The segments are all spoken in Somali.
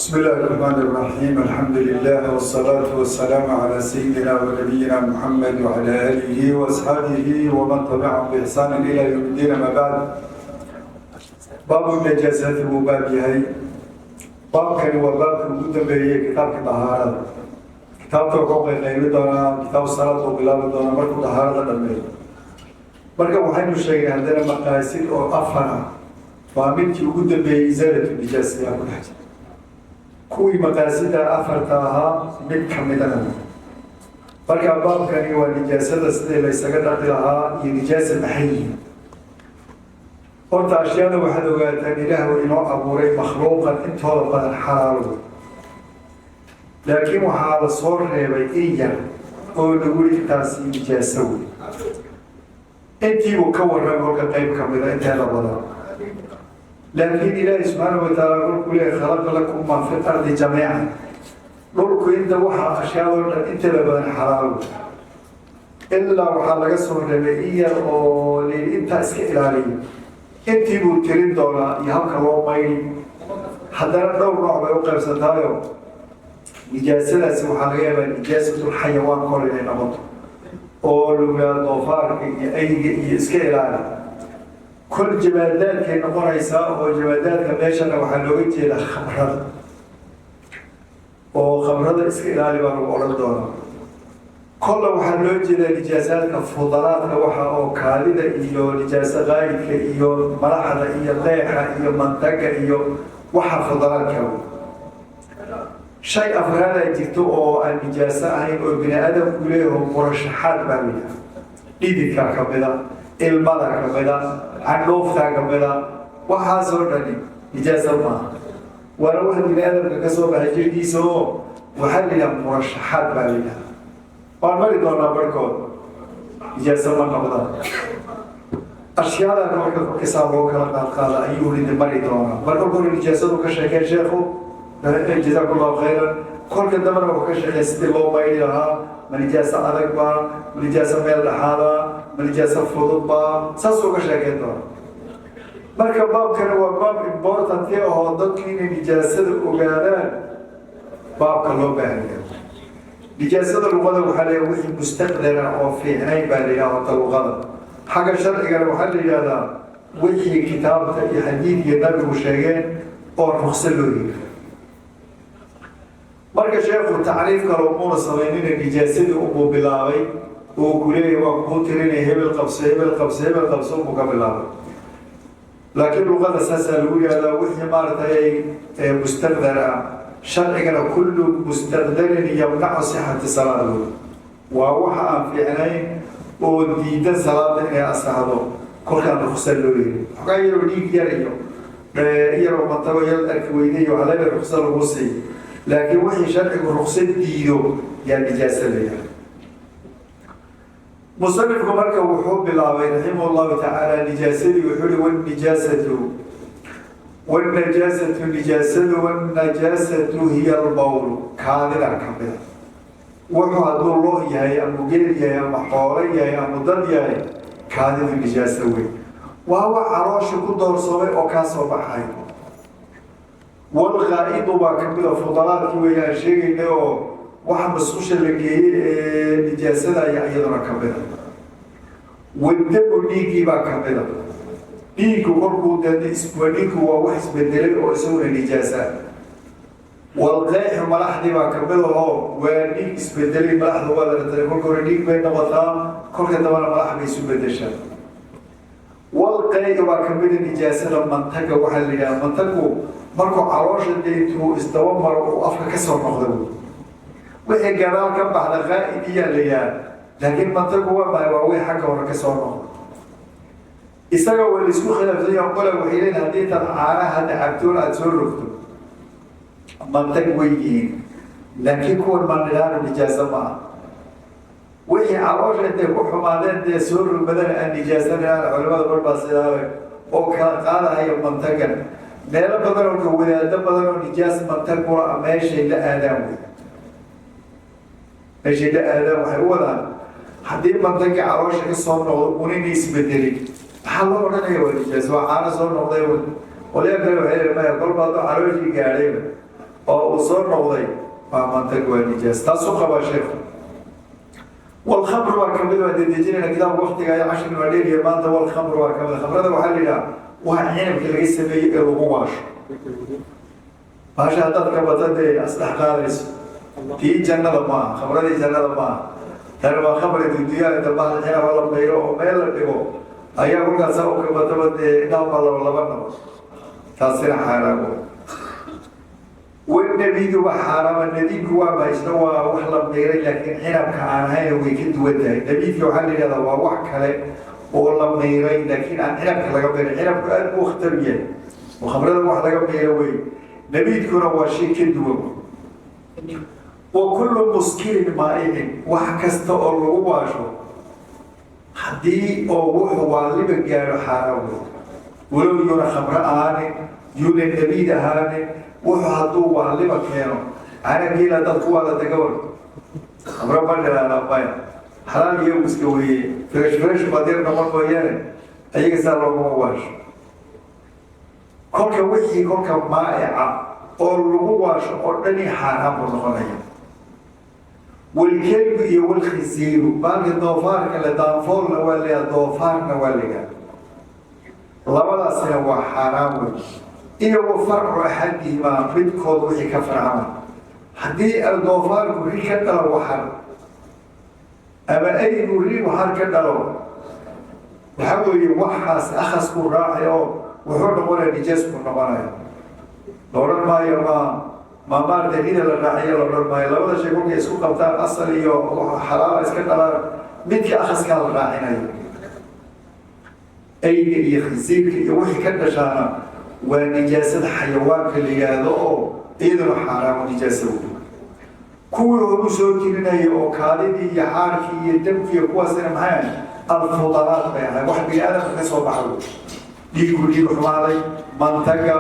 بسم الله الرحمن الرحيم، الحمد لله والصلاة والسلام على سيدنا ونبينا محمد وعلى آله وأصحابه ومن تبعهم بإحسان إلى يوم الدين. ما بعد، باب النجاسات buu baab yahay. Baabkani waa baabka ugu dambeeyey kitaabka dahaarada. Kitaabka wuxuu qayqaybi doonaa kitaab salaad uu bilaabi doonaa markuu dahaarada dhameeyo. Marka waxaynu sheegnay haddana maqaasid oo afar ah waa midkii ugu dambeeyey. إزالة النجاسة ayaa ku dhex jira kuwii maqaasida afarta ahaa mid ka midana. Marka baabkani waa nijaasada sidii la ysaga dhaqi lahaa iyo nijaasa maxay yihiin. Horta ashyaada waxaad ogaataan Ilaah uu inoo abuuray makhluuqan intooda badan xalaalo, laakiin waxaa la soo reebay in yar oo lagu yiri intaasi nijaaso wey. Intii uu ka warramay kolka qayb ka mida inteeda badan, laakiin Ilaahi subxaana wa tacaala kolkuu leeyahy خلق لكم ما في الأرض جميعا, dhulku inta waxaa ashyaadoo dhan inteeda badan xalaalo, ilaa waxaa laga soo reebay in yar oo layidhi intaa iska ilaaliyo. Intii buu tirin doonaa iyo habka loo maydi. Haddana dhowr nooc bay u qaybsantaayo. Nijaasadaasi waxaa laga yaabaa نجاسة الحيوان kor inay noqoto oo lagu doofaarka iyo ayga iyo iska ilaali. Kol jamaadaadkay noqonaysaa, oo jamaadaadka meeshana waxaa looga jeedaa khamrada, oo khamrada iska ilaali baa lagu odhan doonaa. Kolla waxaa loo jeedaa nijaasaadka fudalaadka, waxa oo kaadida iyo nijaaso qaayidka iyo malaxda iyo leexa iyo mantaga iyo waxa fudalaadka wey. Shay afraadaa jirto oo aan nijaaso ahayn oo bini aadamku leeyaho, murashaxaad baa la yidhaha. Dhididkaa ka mida, ilmada ka mida, candhuuftaa ka mida. Waxaasoo dhani nijaaso maaha, waana wax bini aadamka ka soo baxay jirkiisa, oo waxaa la yidhaha murashaxaad baa la yidhaha. Waan mari doonaa barhkood, nijaaso ma noqdaan. Ashyaada marka korkiisaa loo kala qaadqaada ayuu ridi mari doonaa. Marka hore nijaasadu ka sheekay sheekhu, جزاكم الله خيرا. Kolka dambena wuxuu ka sheekay sidii loo mayri lahaa. Ma nijaaso adag baa, ma nijaaso meel dhexaada, ma nijaaso fudud baa, saasuu ka sheekeyn doona. Marka baabkani waa baab important ahoo dadku inay nijaasada ogaadaan baabka loo baahanya. Nijaasada luqada waxaa leeyahay wixii mustaqdara oo fiicnayn baa la yidhaha horta luqada. Xagga sharcigana waxaa la yidhahdaa wixii kitaabta iyo xadiid iyo nabigu sheegeen oo ruqso loo yiri. Marka sheekhu tacriif kale umuuna samaynina, nijaasadii unbuu bilaabay oo ku leeyahy waa kuu tirinaya, hebel qabso, hebel qabso, hebel qabso unbuu ka bilaabay. Laakiin luqada saasaa lagu yihahdaa wixii maaragtay mustaqdar ah. Sharcigana كل مستقذر يمنع صحة الصلاة wey. Waa waxa aan fiicnayn oo diidan salaada inay asaxdo kolkaan ruqsa loo yiri. Xogaa yaroo dhiig yar iyo yaroo mantago yar arki weyday iyo waxaa ruqsa lagu siiy, laakiin wixii sharcigu ruqsa diido yaa nijaasa la yahay. Musanifku marka wuxuu bilaabay رحمه الله تعالى nijaasadii. Wuxuu hi والنجاسة nijaasadu والنجاسة هي البول, kaadida ka mida. Wuxuu hadduu loo yahay ama geel yahay ama xoolo yahay ama dad yahay, kaadidu nijaaso weyn. Waa wax caloosha ku doorsoomay oo kaa soo baxay. والغائط baa kamida fudalaadkii wey aan sheegaynay, oo waxa musqusha la geeyey ee nijaasada ayaa iyaduna kamida. والدم dhiiggii baa kamida. Dhiiggu kolkuu dee dhiiggu waa wax isbedelay oo isaguna nijaasa. والقيح malaxdii baa kamid ahoo waa dhiig isbedelay. Malaxdu waa la ratay, kolka hore dhiig bay noqotaa, kolka dambana malax bay isu bedeshaa. والقيء baa kamida nijaasada. Mantaga waxaa la yidhaha mantagu markuu caloosha dee intuu isdaba maro uu afka ka soo noqdo wey. Wixii gadaal ka baxda qaa'id iyaa la yidhaha, laakiin mantagu waa mahay? Waa wixii xagga hore ka soo noqdo. Isaga waa laisku khilaafsan yahay. Qola waxay leeyihin haddii intaad caanaha hadda cabtoon aada soo rogto mantag way yihiin, laakiin kuwan maan nijaaso ma ah. Wixii caloosha intay ku xumaadeen dee soo rogmadana aan nijaaso nidhaahno. Culimada bar baa sidaale oo kala qaadahaya mantagan. Meelo badan oo ka wadaado badan oo nijaas mantag kula meeshay la aadaan wey, meeshay la aadaan waxay u wadaan haddii mantagii caloosha ka soo noqdo unina isbedelin, maxaa loo odhanaya waa nijaas? Waa caano soo noqday. Qolyaa kale waxay leeyihin maya, kolba hadduu calooshii gaadhayba. Oo uu soo noqday waa mantag, waa nijaas. Taasuu qabaa sheekhu. Walkhamru waa kamid, waa dedejinayna kitaabka waktiga iyo cashirka waa dheeriya maanta. Walkhamru waa kamid. Khamrada waxaa la yidhaha waa cinabka laga sameeyey ee lagu waasho. Baasha haddaad ka bata dee asdhex qaadayso. Tii jannada maaha, khamradii jannada maaha. Tani waa khamri dunyaa. Inta bahal cinaba la mayro oo meel la dhigo ayaa kolkaasaa u kabataba dee indhaha laba laba noqon. Taasina xaaraam wey. Wanabidu waa xaaraama. Nabiidku waa mahaysna? Waa wax la miiray laakiin cinabka aan ahayn, way ka duwan tahay. Nabiidka waxaa la yidhahdaa waa wax kale oo la miiray laakiin aan cinabka laga miiray. Cinabku aad buu khatar yahay oo khamrada wax laga miiro wey. Nabiidkuna waa shay ka duwan. Wa kullu muskirin maa'icin, wax kasta oo lagu waasho haddii oo wuxuu waaliba gaadho, xaaraam wey. Walow yuuna khamro ahaanin, yuuna nabiid ahaanin, wuxuu hadduu waaliba keeno. Canagiila dadku waa la dagawar, khamro ma dhiraana maya, xalaal iyagu iska weeye. Fresh fresh badeer noqon mooyaane, ayaga saa loogama waasho. Kolka wixii kolka maa'ica oo lagu waasho oo dhani xaaraan buu noqonaya. Walkelbu iyo walkhinsiiru, baalka doofaarka le, daanfoolna waa leeyaha, doofaarna waa leeyaha, labadaasina waa xaaraan wey. Iyo wa farcu axadihimaa, midkood wixii ka farcama. Haddii doofaarku ri ka dhalo waxar ama aygu ri waxar ka dhalo, waxaa weeye waxaas akhasku raacay oo wuxuu noqonaya nijaas buu noqonaya. La odhan maayo ma maarata rida la raaciyo, la odhan maayo. Labada shay kolkay isku qabtaan, asal iyo xalaala iska dhalaan, midka akhaskaa la raacinayo. Ayga iyo khinsiirka iyo wixii ka dhashaana waa nijaasada xayawaanka la yidhaahdo oo iyaduna xaaraamo, nijaasa wey. Kuwii horu soo jirinaya oo kaalidii iyo xaarkii iyo damkii iyo kuwaasina maxay ahay? Alfudalaat bay ahay, wax bini aadamka ka soo baxay, dhiigku dhiig xumaaday, mantaga.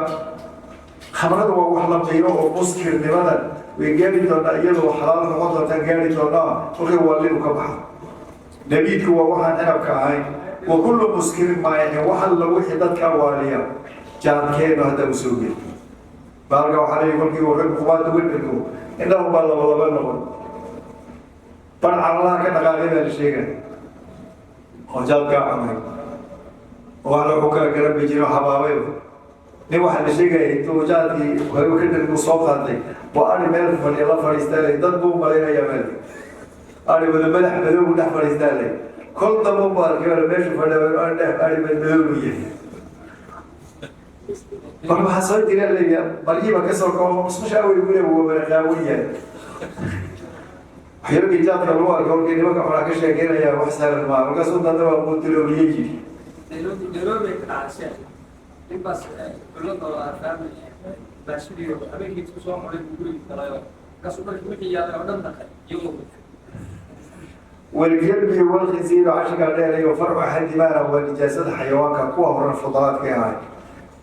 Khamrada waa wax la qiiro oo muskirnimada way gaari doonaa, iyadoo xalaal noqon doontaa gaari doonaa kolkay waalidu ka baxa. Nabiidku waa waxaan cinabka ahayn. Wa kullu muskirin maayicin, wax alla wixii dadka waaliya. Jaadkeenu hadda u soo geli baalka waxaa leeyahy kolkii rag qubaada wedherko indhahu baa laba laba noqon, bar calalaha ka dhaqaaqay baa la sheegay oo jaadkaa cunay oo wax lagu kala garan bay jiro habaabay. Nin waxaa la sheegaya intuu jaadkii hore ka dhargu soo qaatay waa ari meel fadhiya la fadhiistaa leh, dad buu malaynayaa meel ari wada madax madow buu dhex fadhiistaa leh. Kol damba bu arkay meeshu fadhiya dhex ari madow buu yahay. Mar waxaa soo jira leeya maryiiba kasoo kabo musqusha awey gule wuu qaawan yahay. Waxyaalkii jaadka lagu arko kolkii nimanka xunaa ka sheekeynaya wax sahlan maaha. Markaasuu danda waa quutilooliye yidhi. Nairobi ka dhacay sheekh ninbaas dowladda oo family baashidiyo habeenkii isku soo maray buu gurigii galayo, markaasuu dharkii wixii yaalay oo dhan dhaqay iyagoo. Walkelbi walkhinsiiru cashigaa dheerayo farcu axadimaana waa nijaasada xayawaanka. Kuwa horena fudalaadkay ahay.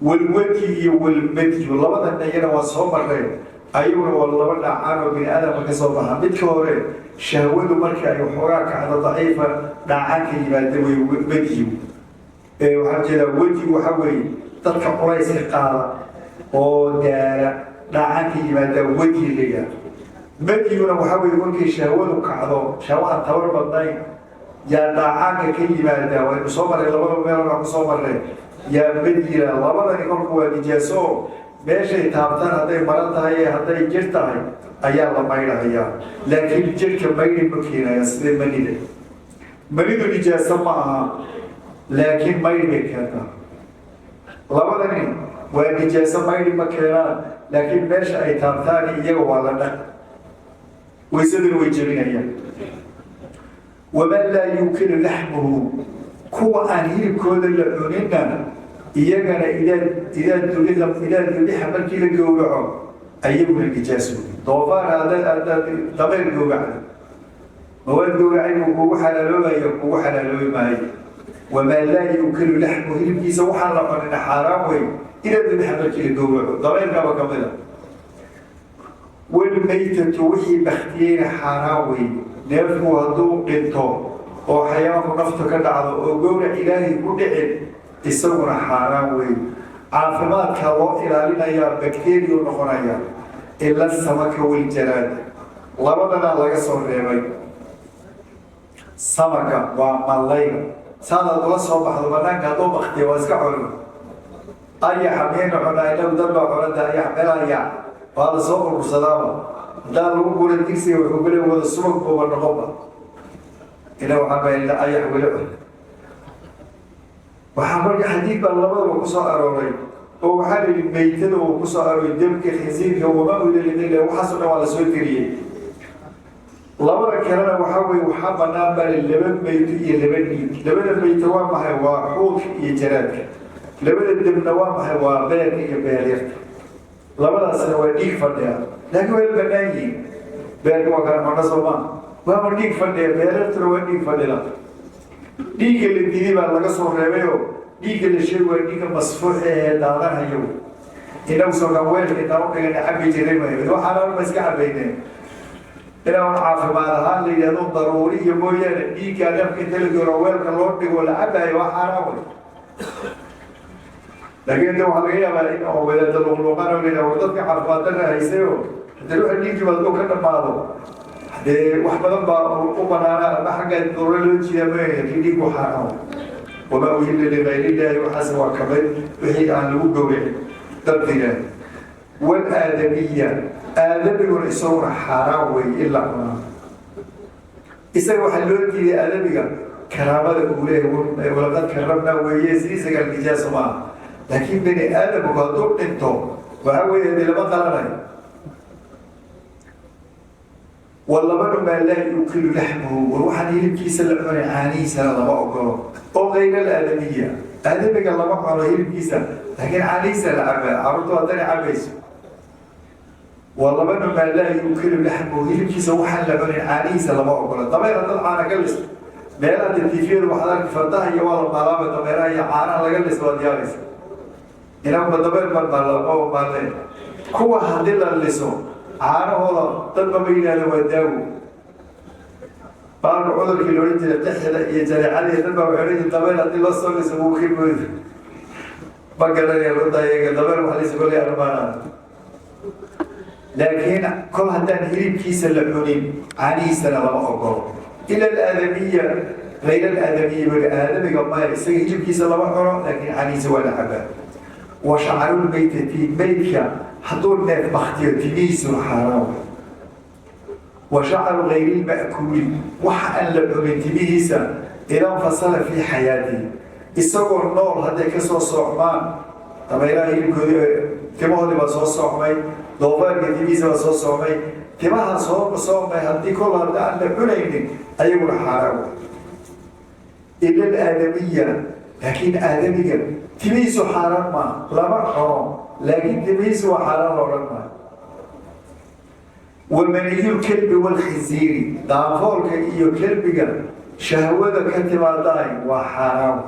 Walwadi iyo walmadyu labada iyana waa soo mareen, ayaguna waa laba dhacaan oo bini aadamka ka soo baxa. Midka hore shahwadu markii ay waxoogaa kacdo daciifa dhacaanka yimaada wey madyigu. Waxaan jeedaa wedigu waxaa weeye dadka culayska qaada oo daala dhacaanka yimaada wadi la yidhaah. Madyiguna waxaa weeye kolkii shahwadu kacdo, shahwo aan tabar badnayn yaa dhaacaanka ka yimaada. Waynu soo marray labada meel baa ku soo marray yaa madyila. Labadani kolka waa nijaaso oo meeshay taabtaan hadday maran tahay ee hadday jir tahay ayaa la maydhahayaa, laakiin jirka maydhi ma keenaya. Sida manida, manidu nijaaso ma aha laakiin maydhi bay keentaa. Labadani waa nijaaso, maydhi ma keenaan, laakiin meesha ay taabtaan iyaga waa la dhaq, waysaduna way jebinayaan. Waman laa yuukilu laxmuhu, kuwa aan hilibkooda la cunina iyagana idaa dubixa, markii la gowraco, ayaguna nijaas wey. Doofaar haddaad dameer gowracdo, mawaad gowracay buu kugu xalaaloobayo? Kugu xalaaloobi maayo. Wamaa laa yuukilu laxmu, hilibkiisa waxaan la cunina xaaraan wey idaa dubixa, markii la gowraco, dameerkaba kamid a. Walmaytatu, wixii baktiyeyna xaaraan wey. Neefku hadduu dhinto oo xayawaanku naftu ka dhacdo oo gowrac ilaahay ku dhicin, isaguna xaaraan wey. Caafimaadka loo ilaalinayaa, bakteriyu noqonaya. Ila samaka waljaraada, labadanaa laga soo reebay. Samaka waa mallayga, saadaad ula soo baxdo banaanka, hadduu baktiya waa iska xolo. Ayaxa miyaynu cunaa inagu? Dad baa cunada ayax meelaha yaac waa la soo urursadaaba. Haddaa lagu guray digsiga, wuxuu kule wada subag buuba noqonba. Ina waxaan baynaa ayax weli cun. Waxaa marka xadiid baa labadaba ku soo arooray, oo waxaa la yidhi meytada uu ku soo arooray, demka, khinsiirka, وما أهل لغير, waxaasoo dhan waa la soo tiriyey. Labada kalena waxaa weye, waxaa banaan baa laba meyto iyo laba dhiig. Labada meyto waa maxay? Waa xuudka iyo jaraadka. Labada debna waa maxay? Waa beerka iyo beeryarta. Labadaasna waa dhiig fadhiya, laakiin way banaan yihiin. Beerka waa kala cunno, soo maa? Waaba dhiig fadhiya. Beeryartuna waa dhiig fadhida. Dhiigga la diiday baa laga soo reebayoo, dhiigga la sheegi waa dhiigga masfuuxa ee daadanhayo. Inagu sookaan weelka intaan u dhigana cabi jiray may, waxaana ma iska cabayneen inaan caafimaad ahaan la yidhahdo daruuri iyo mooyaane. Dhiigga neefka inta la goro weelka loo dhigo la cabayo waa xaaraan wey. Laakiin de waxaa laga yaabaa in oo wadaada luqluuqan oo la yidhahdo war dadka caafimaad darra haysayo, haddii ruuxa dhiiggii ba hadduu ka dhamaado, dee wax badan baa u banaana ama xagga daruuro loo jeedaa mooyaane. Laakiin dhiiggu xaaraan wey. وما أهل لغير الله, waxaas waa kamid wixii aan lagu gowracin dabdiga. والآدمية, aadamiguna isaguna xaaraan wey in la cunaa. Isaga waxaa loo diiday aadamiga karaamada uu leeyahay, ولقد كرمنا weeye, sidiisaga nijaaso maaha. Laakiin bani aadamku hadduu dhinto, waxaa weeye dee lama qalanayo. واللبن ما لا يؤكل لحمه, war waxaan hilibkiisa la cunay caanihiisana lama ogolo, oo غير الآدمية. Aadamiga lama cuno hilibkiisa, laakiin caanihiisa la cabaa, carruurtu haddana cabayso. واللبن ما لا يؤكل لحمه, hilibkiisa waxaan la cunin caanihiisa lama ogolo. Dameer haddaad caana ka listo, meelaha de tifiyada waxaad arki fardaha iyo waa la maalaaba, dameeraha iyo caanaha laga listo waad yaabaysa. Inaguba dameer baan maala maalleen. Kuwa haddii la liso caanahooda, dadba ma yidhahda waa daawo. Baalka cudurkii la odhan jiray qixda iyo jareecadii, dad baa waxay odhan jiray dameer haddii loo soo liso wuu ka mooda. Ma garanaya runta iyaga dameer wax liso kolay anumaanaa. Laakiin kol haddaan hilibkiisa la cunin, caanihiisana lama ogolo. Ila الآدمية, غير الآدمية bui, aadamiga maya, isaga hilibkiisa lama cuno, laakiin caanihiisa waa la cabaa. وشعر الميتة, meydka hadduu neef baktiyo timihiisu xaaraan. وشعر غير المأكول, waxa aan la cunin timihiisa, إذا انفصل في حياته, isagoo nool hadday kasoo soocmaan, damayraha hilibkoodii timahoodii baa soo soocmay, doofaarka timihiisa baa soo soocmay, timaha soo soocmay haddii kol hadda aan la cunaynin, ayaguna xaaraan wey. Ila الآدمية, laakiin aadamiga timihiisu xaaraan maa, lama cuno, laakiin timihiisu waa xaaraan la odhan maayo. ومني الكلب والخنزير, daafoolka iyo kelbiga shahwada ka timaadaay waa xaaraan,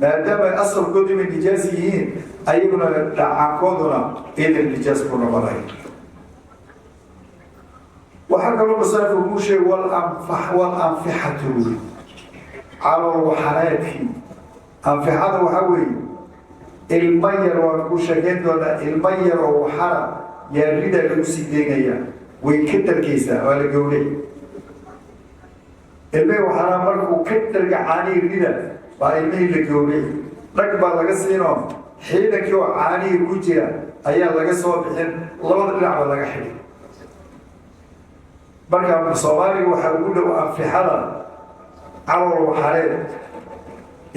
maadaama ay asalkoodiiba nijaas yihiin, ayaguna dhacaankooduna idin nijaas ku noqonay. Waxaa kaloo musanifku kuu sheegay والأنفحة wuri, calool waxareedkii. Anfixada waxaa weeye ilmo yar, waan ku sheekeyn doonaa. Ilmo yar oo waxara yaa rida lagu sii deynayaa, way ka dargeysaa, waa la gowray ilmihii waxaana markuu ka darga caanihii rida baa ilmihii la gowray, dhag baa laga siinoo, xiidankii oo caanihii ku jira ayaa laga soo bixin, labada dhinac baa laga xidhi. Marka Soomaaliga waxaa ugu dhow anfixada calool waxareed,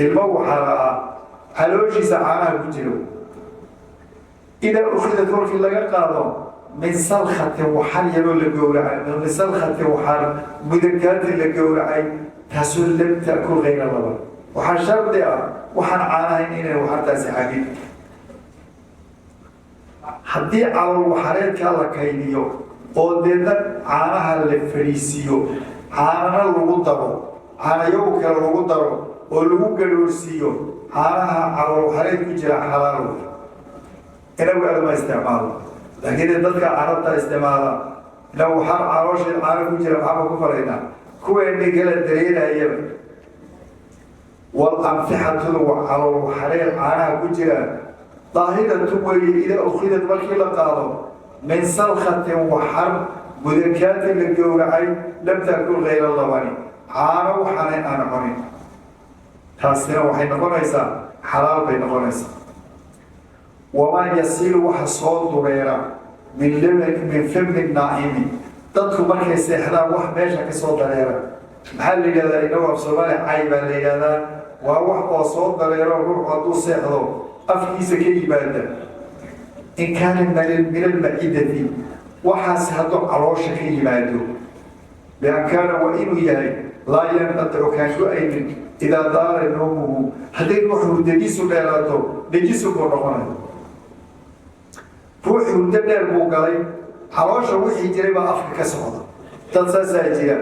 ilmo waxara ah calooshiisa caanaha ku jiro. إذا أخذت, kolkii laga qaado, من سلخة, waxar yaroo la gowracay, من سلخة, waxar مذكاة la gowracay, taasoo لم تأكل غير لبن. Waxaa shardi ah waxaan caanahayn inay waxartaasi cabin. Haddii calool waxareedkaa la kaydiyo oo deedna caanaha la fadhiisiiyo, caanana lagu daro, caanayow kale lagu daro oo lagu gadhoorsiiyo, caanaha calool waxareed ku jira xalaal wey. Inagu aad ma isticmaalo, laakiin dadka Carabta isticmaala. Inagu waxaa caloosha caano ku jira maxaaba ku faraynaa kuweeni kala dareerayaba. والأنفحة waa calool waxareed caanaha ku jira, طاهرة weeye إذا أخذت, markii la qaado. Min salkhatin, waxar mudakaatin la gowracay, lam taakul kayra labani, caano waxaanay aan cunin, taasina waxay noqonaysaa xalaal bay noqonaysaa. Wamaa yasiilu, waxa soo dureera, min laban min fami naa'imi, dadku markay seexdaan wax meesha ka soo dareera, maxaa la yidhahdaa? Inagu af Soomaaliya cay baa la yidhahdaa. Waa wax oo soo dareero ruuxu hadduu seexdo afkiisa ka yimaada. In kaana min almacidati, waxaas hadduu caloosha ka yimaado, bian kaana, waa inuu yahay, laa yanqaticu, kaan go-aynin, idaa daala noomuhu, hadday ruuxu hurdadiisu dheeraato, najisu buu noqonaya. Ruuxii hurdo dheer buu galay, caloosha wixii jiray baa afka ka socda. Dad saasaa jira.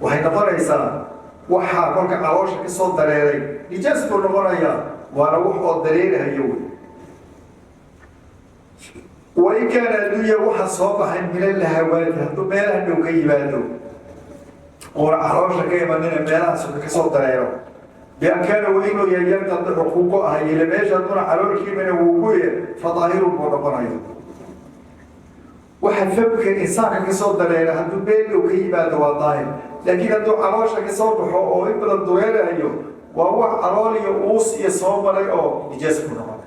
Waxay noqonaysaa waxaa kolka caloosha ka soo dareeray nijaas buu noqonayaa, waana wax oo dareerahayo wey. Wain kaana, adduunya waxa soo baxay, min alahawaati, hadduu meelaha dhow ka yimaado oona caloosha ka imanina, meelaha suka kasoo dareero, bian kaana, waa inuu yahay, yanqadicu, ku go-ahay ila meesha, hadduuna caloolkiimana wuu goye, fadaahirun buu noqonaya. Waxa famka insaanka kasoo dareera hadduu meel dhow ka yimaado waa daahir, laakiin hadduu caloosha kasoo baxo oo in badan dureerayo, waa wax calool iyo uus iyo soo maray oo nijaas ku noqonay.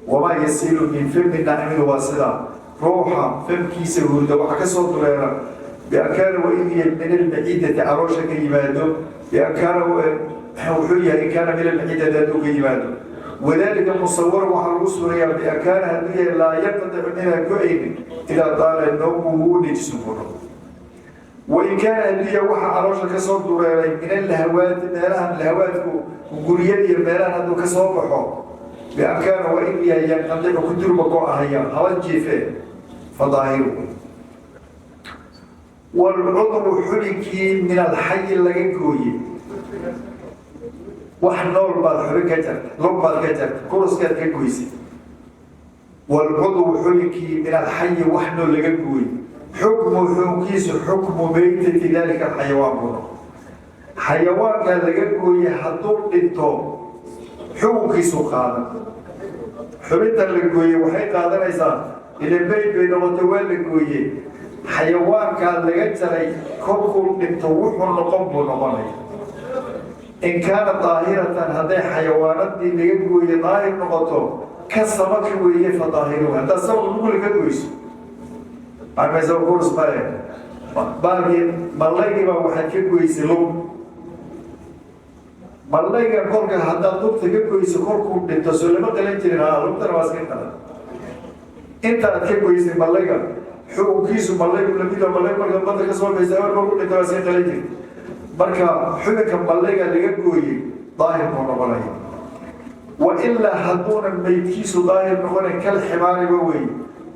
Wamaa yasiilu min fami naa'imidu waa sidaa, ruuxa famkiisa hurda waxa kasoo dureera, bian kaana, waa inuu yahay, min almacidati, caloosha ka yimaado, bian kaana, wuxuu yahay, in kaana min almacidati, hadduu ka yimaado. Wadalika musawara, waxaa lagu suurayaa, bian kaana, hadduu yahay, laa yanqadicu, minaa go-aynin, idaa daala nawmuhu, nijisu buu noqon. Wain kaana, hadduu yahay waxa caloosha kasoo dureeray, min alahawaati, meelahan lahawaadku guryada iyo meelahan hadduu kasoo baxo, bian kaana, waa inuu yahay, yanqadicu, ku durba go-ahaya, haba jiife, fadaahiru. Waalcudwu, xubinkii, min alxayi laga gooye, wax nool baad xubin ka jarta, lug baad ka jarta, kuruskaad ka goysay. Waalcudwu, xubinkii, min alxayi, wax nool laga gooye, xukmu, xukunkiisu, xukmu meytati dalika alxayawaan buu noqon. Xayawaankaa laga gooye hadduu dhinto, xukunkiisu qaadan. Xubinta la gooye waxay qaadanaysaa, ila meyd bay noqotay, waa la gooye. Xayawaankaa laga jaray kolkuu dhinto wuxuu noqon buu noqonaya. In kaana daahiratan, hadday xayawaanadii laga gooye daahir noqoto, ka samaki weeye, fa daahiru. Haddaad samak lugula ka goyso, marmaysa kurus male, baalkii mallaygii baa waxaad ka goysay lug. Mallayga kolka haddaad lugta ka goyso, kolkuu dhinto, soo lama qalan jirin? Haa, lugtana waa iska qalan. Intaad ka goysay mallayga, xukunkiisu mallaygu lamid oo mallayg marka badda ka soo baysa marka ku dhinto waa iska qalan jirta. Marka xubinka mallayga laga gooyey daahir buu noqonaya. Wa ilaa, hadduuna meydkiisu daahir noqonay, kal ximaariba wey,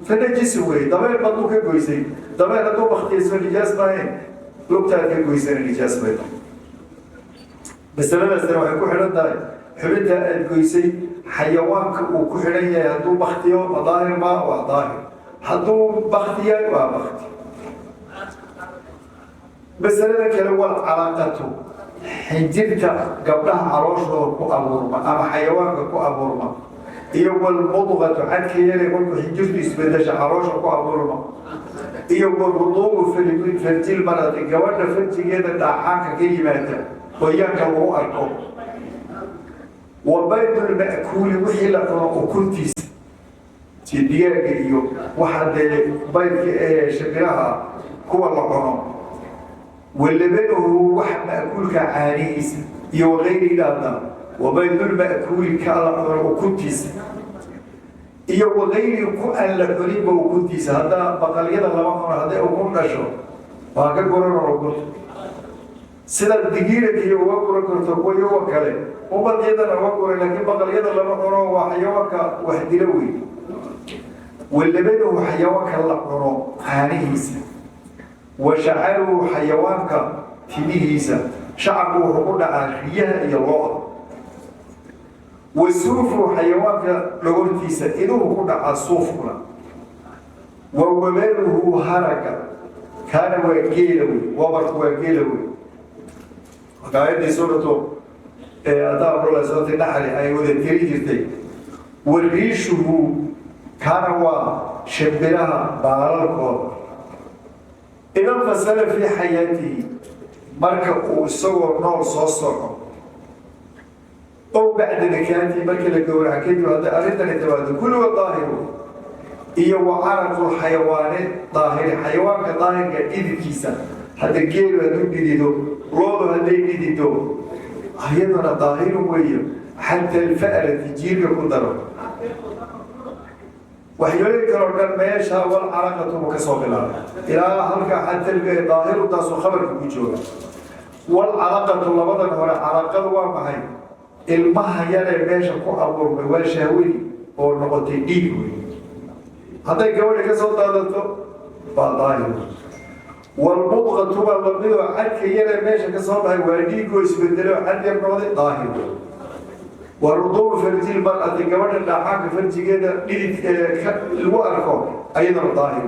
fa najisi wey. Dameer hadduu ka goysay, dameer hadduu baktiyayso nijaas maahayn, lugtaad ka goysana nijaas bay tahay. Masaladaasna waxay ku xidhan tahay xubinta aad goysay xayawaanka uu ku xidhan yahay. Hadduu baktiyo ma daahir ma waa daahir, hadduu bakti yahay waa bakti. Masalada kale, wal calaaqatu, xinjirta gabdhaha calooshooda ku abuurma ama xayawaanka ku abuurma, iyo walmudqatu, cadka yare kolkuu xinjirtu isbedesha caloosha ku abuurma, iyo waruduubu farjil marati, gabadha farjigeeda dhaaxaanka ka yimaada, qoyaanka lagu arko, wa baydulma'kuuli, wixii la cuno ukuntiisa, si digaaga iyo waxa dee baydka ee shimbiraha kuwa la cuno, walabanuhu, waxa ma'kuulka caanihiisa, iyo wakayri idhaahda. Wabaydulma'kuuli, ka la cuno ukuntiisa, iyo wakayri, ku aan la cuninba ukuntiisa. Haddaa baqalyada lama cuno, hadday ukun dhasho waa ka guranoo ukunta, sida digiirankiiyo uga guran karto kuwa iyago kale ummad iyadana uga guran, laakiin baqalyada lama cuno, waa xayawaanka wax dilo wey. Walabanuhu, xayawaanka la cuno caanihiisa, wa shacaruhu, xayawaanka timihiisa. Shacarku wuxuu ku dhacaa riyaha iyo lo-da. Wa suufu, xayawaanka dhogortiisa, iduhu ku dhacaa suufkuna. Wa wabaruhu, haraga, kaana waa geela wey, wabarku waa geela wey. Marka aayaddii suuratu adaa suurati Naxli ay wada tiri jirtay. Wa riishuhu, kaana waa Shimbiraha baalalkooda idan fasala fii xayaatihi, marka uu isagoo nool soo soco, ow bacda dakaatihi, markii la gowraca kadib, hadday arrintani timaado, kulliga daahiru. Iyo wa caraqu xayawaane daahiri, xayawaanka daahirka dhididkiisa. Hadda geelu hadduu dhidido, loodu hadday dhidido, iyaduna daahiru weeye. Xata alfa'rati, jiirka ku daro, waxyooyin kaloo dhan meesha wal caraqatu buu ka soo bilaabay ilaa halka xata daahiru, taasuu khabarka ku jooga. Wal calaqatu, labadan hore calaqadu waa maxay? Ilmaha yaree meesha ku abuurmay waa shahwadii oo noqotay dhiig wey. Hadday gabadha ka soo daadato waa daahir. Walmudqatu waa lamidoo, cadka yaree meesha ka soo baxay waa dhiigoo isbedelo, cad yar noqday, daahir. Wa ruduubu farji lmar'ati, gabadha dhaxaanka farjigeeda dhidid lagu arko, ayadana daahir.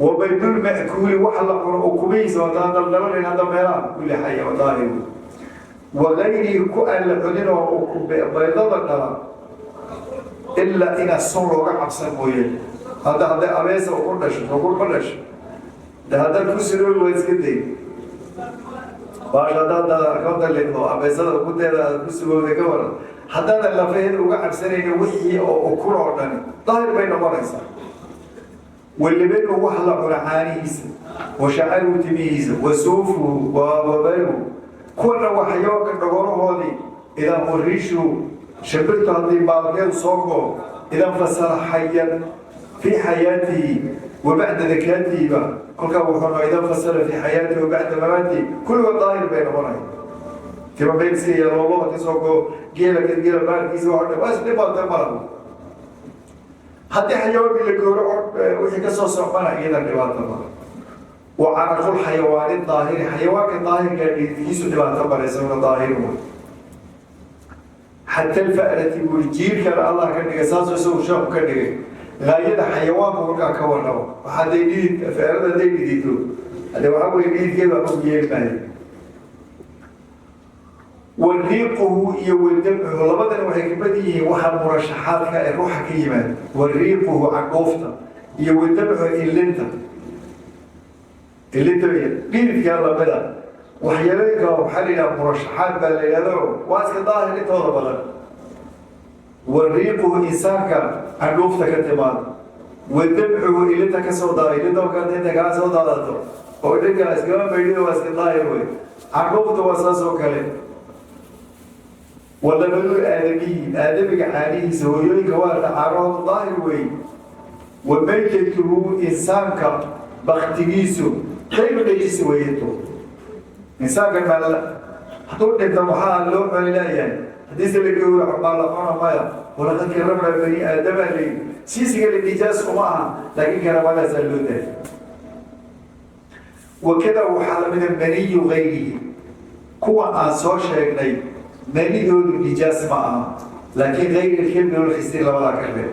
Wa baydulma'kuuli, waxa la cuno ukumihiisa haddaan daldalanayn hadda meelaha kulli xaya waa daahir. Wa gayrihi, ku aan la cunin oo baydada dhala, ilaa inaa sun looga cabsan mooye. Hadda hadday abeesa uku dhasho, ukun ma dhasho de, haddaad ku siroobi waa iska day baasha. Haddaad ka dalido abeesada ukunteeda aad ku sugowda, ka waran? Haddaadan lafaheeda uga cabsanaynin, wixii oo ukun oo dhani daahir bay noqonaysaa. Walibanu, wax la cuna caanihiisa, wa shacaruhu, timihiisa, wa suufuhu, wa wabaruhu, kuwana waa xayawaanka dhagorahoodii. Idan wariishu, shimbirtu haddii baalkeedu soo goo, idan fasala xayan fii xayaatihi wa bacda dakaatihiba, kolkaa wuxuu noo idan fasala fii xayaatihi wa bacda mamaatihi, kulligood daahir bay noqonaya. Tima meelska iyo loolada ka soo goo, geela geela baalkiisa, waxa dhan waa isdhibaata malaha. Haddii xayawaankii la gowraco wixii kasoo socmana, iyadan dhibaato mala. Wa caraqul xayawaani daahiri, xayawaanka daahirka dhididkiisu dhibaato male, isaguna daahir wey. Xata alfa'rati buuri, jiirkana Allah ka dhigay saasoo isagu sheekhu ka dhigay gaayada xayawaanka. Markaa ka warrabo waxa hadday dhidid feerada hadday dhidito, hade waxaa weye dhididkeeda waxba ku yeeli maayo. Wa riiquhu iyo wadamcuhu, labadan waxay kamid yihiin waxa murashaxaadka ee ruuxa ka yimaada. Wa riiquhu, candhuufta, iyo wadamcuhu, ilinta, ilinta iyo dhididka lamida. Waxyeelooyinka waxaa la yidhaha murashaxaad baa la yidhahdo, waa iska daahir intooda badan. Wa riiquhu, insaanka candhuufta ka timaado, wa damcuhu, ilinta ka soo daada, ilinta markaad inta kaa soo daadato oo dhinka iskama maydhido, waa iska daahir wey. Candhuufta waa saas oo kale. Walabanul aadamiyi, aadamiga caanihiisa, hooyooyinka waa caanahoodu daahir wey. Wa maytatuhu, insaanka baktigiisu qayb najis weeyato. Insaanka mal hadduu dhinto maxaa loo cuni leeyahay? Haddiise la gowraco maa la cuna? Maya. Walaqad karamnaa bani aadama leyi, siisiga la nijaas uma aha, laakiin karamadaasaa loo daayay. Wakada, waxaa lamida maniyu gayrihi, kuwa aan soo sheegnay manidoodu nijaas ma aha, laakiin gayri lkilbi walkhinziir, labadaa ka reeb.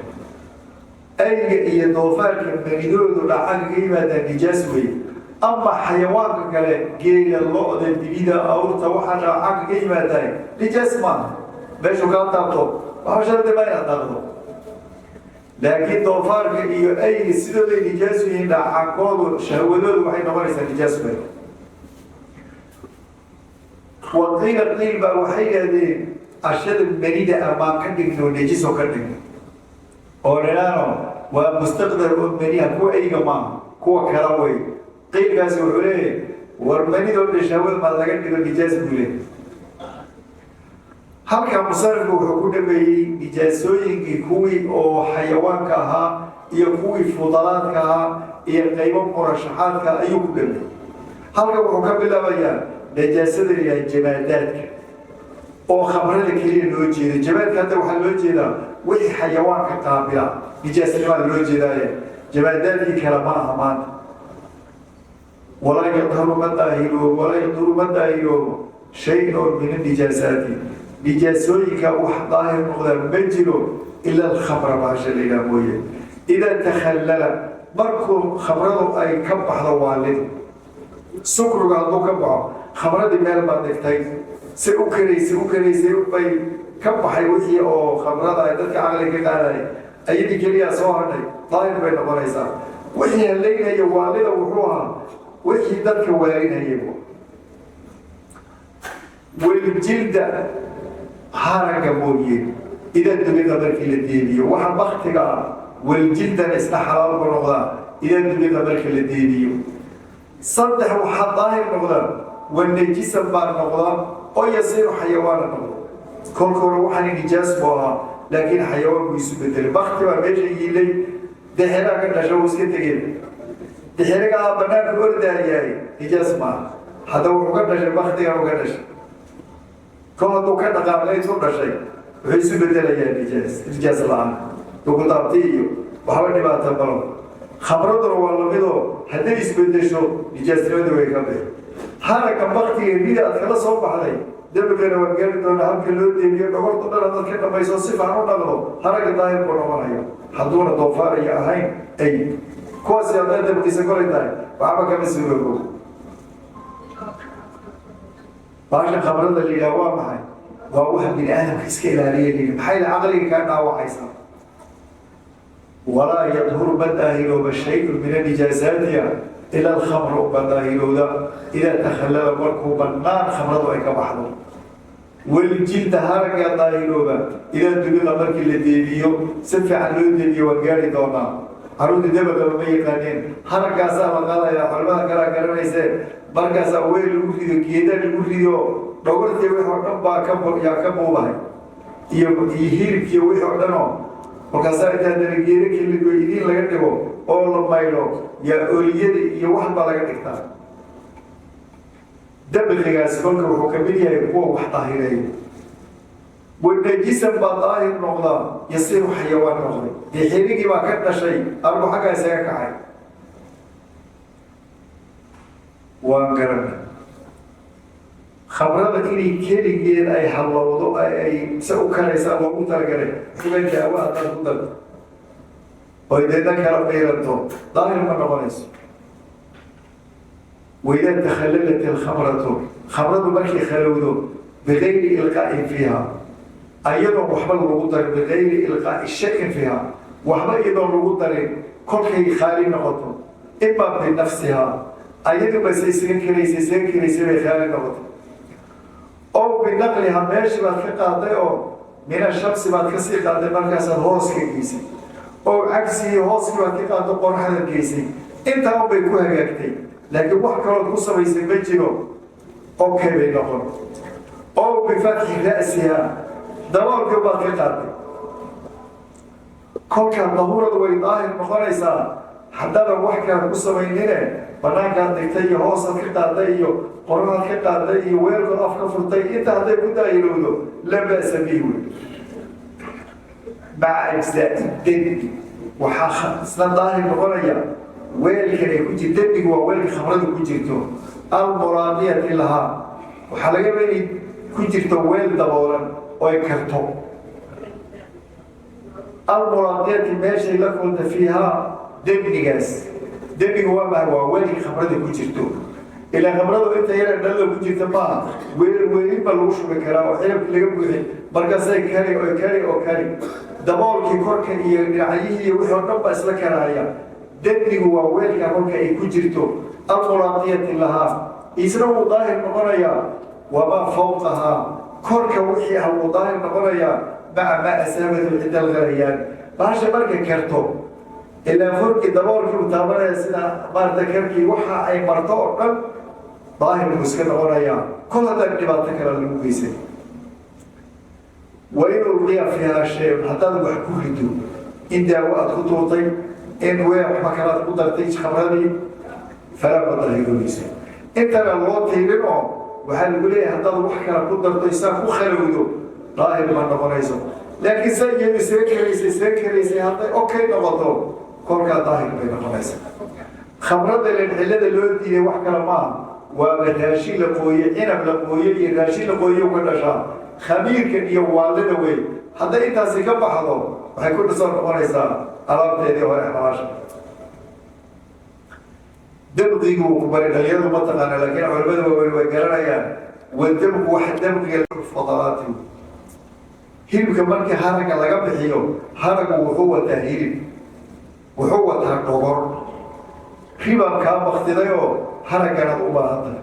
Ayga iyo doofaarka manidoodu dhacanka ka yimaadaan nijaas weeye. Ama xayawaanka kale, geela, lo-da, dibida, awrta, waxaa dhacanka ka yimaadahay nijaas maaha. Meeshuu kaa taabto waxba shardi ma inaad dhaqdo. Laakiin doofaarka iyo ayga sidooday nijaasu yihiin, dhacankoodu, shahwadoodu waxay noqonaysaa nijaas bay. Waqiila, qiil baa waxay yidhahdeen ashada manida amaan ka dhigno nejiso ka dhigno oo nidhaano waa mustaqdar oo meniha, kuwa eyga maaha, kuwa kala wey. Qiilkaasi wuxuu leeyahay, war manidoo dhan shahwada maa laga dhigo nijaas buu leeyahay. Halka musarifku wuxuu ku dhameeyey nijaasooyinkii, kuwii oo xayawaanka ahaa iyo kuwii fudalaadka ahaa iyo qaybo murashaxaadka ayuu ku dhameeyey. Halka wuxuu ka bilaabayaa najaasada la yidhaha jamaadaadka, oo khamrada keliya loo jeedo. Jamaadka hadda waxaa loo jeedaa wixii xayawaanka qaabila nijaasnimaa loo jeedaaye, jamaadaadkii kale ma aha maanta. Walaa yadharu, ma daahiroobo, walaa yadhuru, ma daahiroobo shay oo min anijaasaati, nijaasooyinka wax daahir noqdaa ma jiro, ila alkhamra, bahasha la yidhaha mooye. Idaa takhallala, markuu khamradu ay ka baxdo waalid, sukrigu hadduu ka baxo, khamradii meel baad dhigtay, say u karaysay u karaysay bay ka baxay wixii oo khamrada ay dadka caqli ka qaadaya. Ayadii keliyaa soo hadhay, daahir bay noqonaysaa. Wixii halaynaya waalida wuxuu ahaa wixii dadka waalinayay. Waljilda, haragga mooye, idaa dubiqa, markii la deebiyo waxa baktiga ah. Waljildana isna xalaal ku noqdaa idaa dubiqa, marka la deebiyo. Saddex waxaa daahir noqdaa wanajisan baa noqdaa oo yasiiru xayawaana noqda. Kolka hore waxaan nijaas buu ahaa, laakiin xayawaan buu isu bedelay. Bakti baa meesha yiilay, dexeraa ka dhasha, uu iska tegeen. Dexerigaa banaanka ordaayahay nijaas maaha. Hadda wuxuu ka dhashay baktigan uu ka dhashay. Kol hadduu ka dhaqaaqay intuu dhashay, wuxuu isu bedelayaa nijaas. Nijaas la-aan dugutaabti iyo waxba dhibaata malo. Khamraduna waa lamidoo, hadday isbedesho nijaasnimada way ka bixi. Haragga baktiga rida aad kala soo baxday, dembigana waa gaari doona habka loo deebiyo. Dhogorto dhan hadaad ka dhamayso, si fiican u dhaqdo, haragga daahir buu noqonaya, hadduuna doofaar iyo ahayn ay kuwaasi. Hadday dabkiisa kolay tahay, waxba kama suurogo. Baasha khamrada la yidhaha waa maxay? Waa waxa bini aadamka iska ilaaliya la yidhi. Maxay la caqliga kaa dhaawacaysaa? Walaa yadhuru, ma daahirooba, shayun min anijaasaatiha ila alkhamru ba daahirowda idaa takhallala, markuu bannaan khamradu ay ka baxdo. Waljilda, haraggaa daahirooba idaa dubiqa, markii la deebiyo, si fiican loo deebiyo. Waan gaari doonaa. Caruurta dabaqaba ma yaqaaneen. Haraggaasaa la qaadaya, culimada kalaa garanaysee. Markaasaa weel lagu rido, geeda lagu rido, dhogortii wix oo dhan baa ka yaa ka buubahay iyo hilibkiiyo wixii oo dhanoo. Markaasaa intaa dana geeda keligo idiin laga dhigo oo la maydho, yaa oliyada iyo wax baa laga dhigtaa. Dabqigaasi kolka wuxuu kamid yahay kuwa wax daahireeya. Wanajisan baa daahir noqdaa yasiiru xayawaan noqday. Dee xirigii baa ka dhashay, argu xaggaa isaga kacay, waan garanay. Khamrada inay keligeed ay hallowdo, ay se u karaysaa loogu talagalay. Xugan daawo haddaad ku darto oy deedna kala mayranto, daahir ma noqonayso. Waidaa takhallalat alkhamratu, khamradu markay khalowdo, bigayri ilqaa'in fiiha, ayadoon waxba lagu darin, bigayri ilqaa'i shayin fiiha, waxba iyadoon lagu darin, kolkay khaali noqoto, ima binafsihaa, ayadu base isaga kelaysay, isaga kelaysay bay khaali noqoto, ow binaqliha, meeshii baad ka qaaday oo min ashamsi baad kasii qaaday, markaasaad hoos ka geysay, oo cagsigii, hooskii baad ka qaado, qoraxdaad geysay, intaa un bay ku hagaagtay, laakiin wax kalood ku samaysay ma jiro, okay bay noqon. Ow bifatxi ra'siha, daboolkii baad ka qaaday, kolkaa dahuuradu way daahir noqonaysaa. Haddaadan wax kale ku samaynine, banaankaad dhigtay iyo hoosaad ka qaaday iyo qoraxaad ka qaaday iyo weelkood af ka furtay, inta hadday ku daahirowdo, laa ba'sa bihi wey. Maca ajzaai dembi, waxaa isna daahir noqonaya weelkan ay ku jir. Dembigu waa weelka khamradu ku jirto. Almuraadiyati lahaa, waxaa laga yaaba inay ku jirto weel daboolan oo ay karto. Almuraadiyati, meeshay la kulanta, fiihaa, dembigaas. Dembigu waa maha? Waa weelkii khamrada ku jirto. Ilaa khamradu inta yara dhalada ku jirta maaha, weel weelin baa lagu shubi karaa oo xilabkii laga buuxin. Markaasay kari oo kari oo kari, daboolkii korka iyo dhinacyihii iyo wixii oo dhan baa isla karaya. Dembigu waa weelka kolka ay ku jirto. Almuraadiyati lahaa, isna wuu daahir noqonayaa. Wamaa fawqahaa, korka wixii ah wuu daahir noqonayaa, maca maa asaabatu cinda alghalayaan. Bahasha markay karto, ilaa furkii daboolkii uu taabanaya, sida maarata karkii waxa ay marto oo dhan daahir buu iska noqonayaa, kol haddaan dhibaato kale lagu geysay. Wain ulqiya fiiha shay-un, haddaad wax ku rido, in daawo aad ku tuurtay, in weel waxba kale aad ku dartay khamradii, falaa, ma daahirooyso. Intana loo tiirin oo waxaa lagu leeyahay haddaad wax kale ku darto, isaa ku khalowdo, daahir ma noqonayso. Laakiin saa iyadu isaga karaysay, isaga karaysay, hadday okay noqoto, kolkaa daahir bay noqonaysa. Khamrada len cillada loo diiday wax kale maaha, waaba raashin la qooye, cinab la qooye iyo raashin la qooye uga dhashaa, khamiirkan iyo waalida wey. Hadday intaasi ka baxdo, waxay ku soo noqonaysaa alaabteedii hore, xalaasha. Dabqigu ku bari, dhalinyaradu ma taqaana, laakiin culamada waaweyn way garanayaan. Wadabqu, waxa dabqiga fadalaati. Hilibka markii haragga laga bixiyo, haraggu wuxuu wataa hilib, wuxuu wataa dhogor. Ribaan kaa baktidayoo haragganaad u baahan tahay.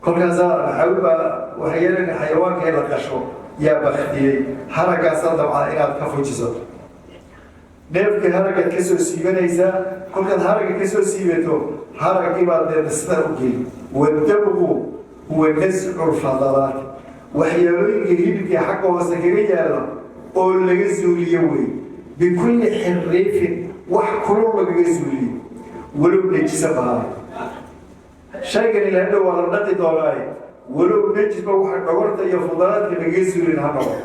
Kolkaasaa maxawibaa waxay yeelana xayawaankii la qasho yaa baktiyey, haraggaasaa dabcaa inaad ka fujisato. Neefkii haraggaad ka soo siibanaysaa. Kolkaad haragga ka soo siibato, haraggii baad deedna sidaa u geli. Wadabqu huwa nascu lfadalaati, waxyaalooyinka hilibkii xagga hoose kaga yaala oo laga zuuliyo wey, bikulli xiriifin, wax kulul lagaga zuuliyo, walow nejisa bahaa. Shaygan ila hadhow waa la dhaqi doonaaye, walow nejisba waxa dhogorta iyo fudalaadka lagaga zuulin ha noqo.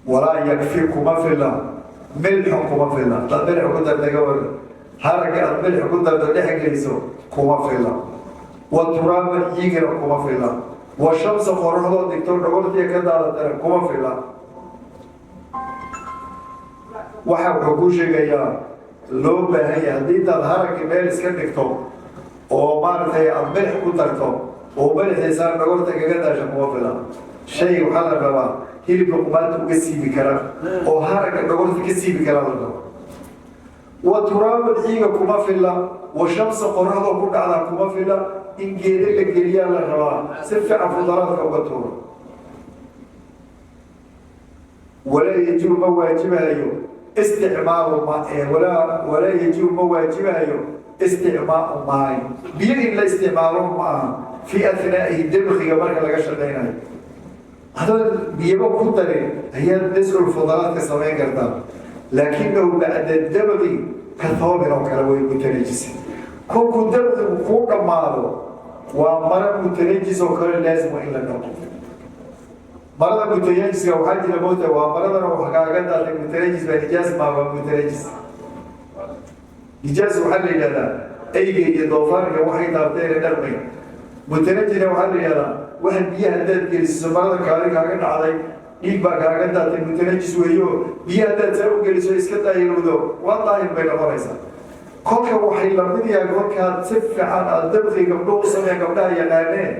Walaa yakfi, kuma fila, milxun kuma fila. Hadaad milx ku darta gabadha, haragga aad milx ku darto dhex geliso, kuma fila. Wa turaaban, ciigana kuma fila. Wa shamsa, qoraxdoo dhigto dhogortiya ka daadatana kuma fila. Waxa wuxuu kuu sheegayaa loo baahan yahay, haddii intaad haragga meel iska dhigto oo maaragtay aada milix ku darto oo milxiisaa dhogorta kaga daasha, kuma fila. Shay waxaa la rabaa hilibka qumaanta uga siibi kara oo haragga dhogorta ka siibi kara la raba. Wa turaaban, ciiga kuma fila. Wa shamsa, qoraxdoo ku dhacdaa kuma fila. In geeda la geliyaa la rabaa si fiican fudaraadka uga tuuro. Walaa yajibu, ma waajibahayo, isticmaalu ma walaa yajibu, ma waajibahayo, isticmaalu maay, biyo in la isticmaalo ma aha, fii athnaa'ihi, dabkiga marka laga shaqaynayo. Adoon biyaba ku darin ayaad nascul fudalaadka samayn kartaa. Laakinahu bacda dabqi ka thoobin oo kale way mutanajisa. Kolkuu dabqigu kuu dhammaado, waa mara mutanajis oo kale, laazim in la dhaqo marada mutanajiska. Waxaa jira moota waa maradana wax kaaga daatay, mutanajis baa, nijaas maa, waa mutanajis. Nijaas waxaa la yidhahdaa eyga iyo doofaarka waxay taabteen dhaqmay. Mutanajina waxaa la yidhahdaa waxa biyaha haddaad geliso marada, kaadi kaaga dhacday, dhiig baa kaaga daatay, mutanajis weeyo. Biyo haddaad saa u geliso, iska daahirowdo, waa daahir bay noqonaysaa. Kolka waxay lamid yahay kolkaad si fiican aada dabqi gabdho u sameeya, gabdhaha yaqaaneen,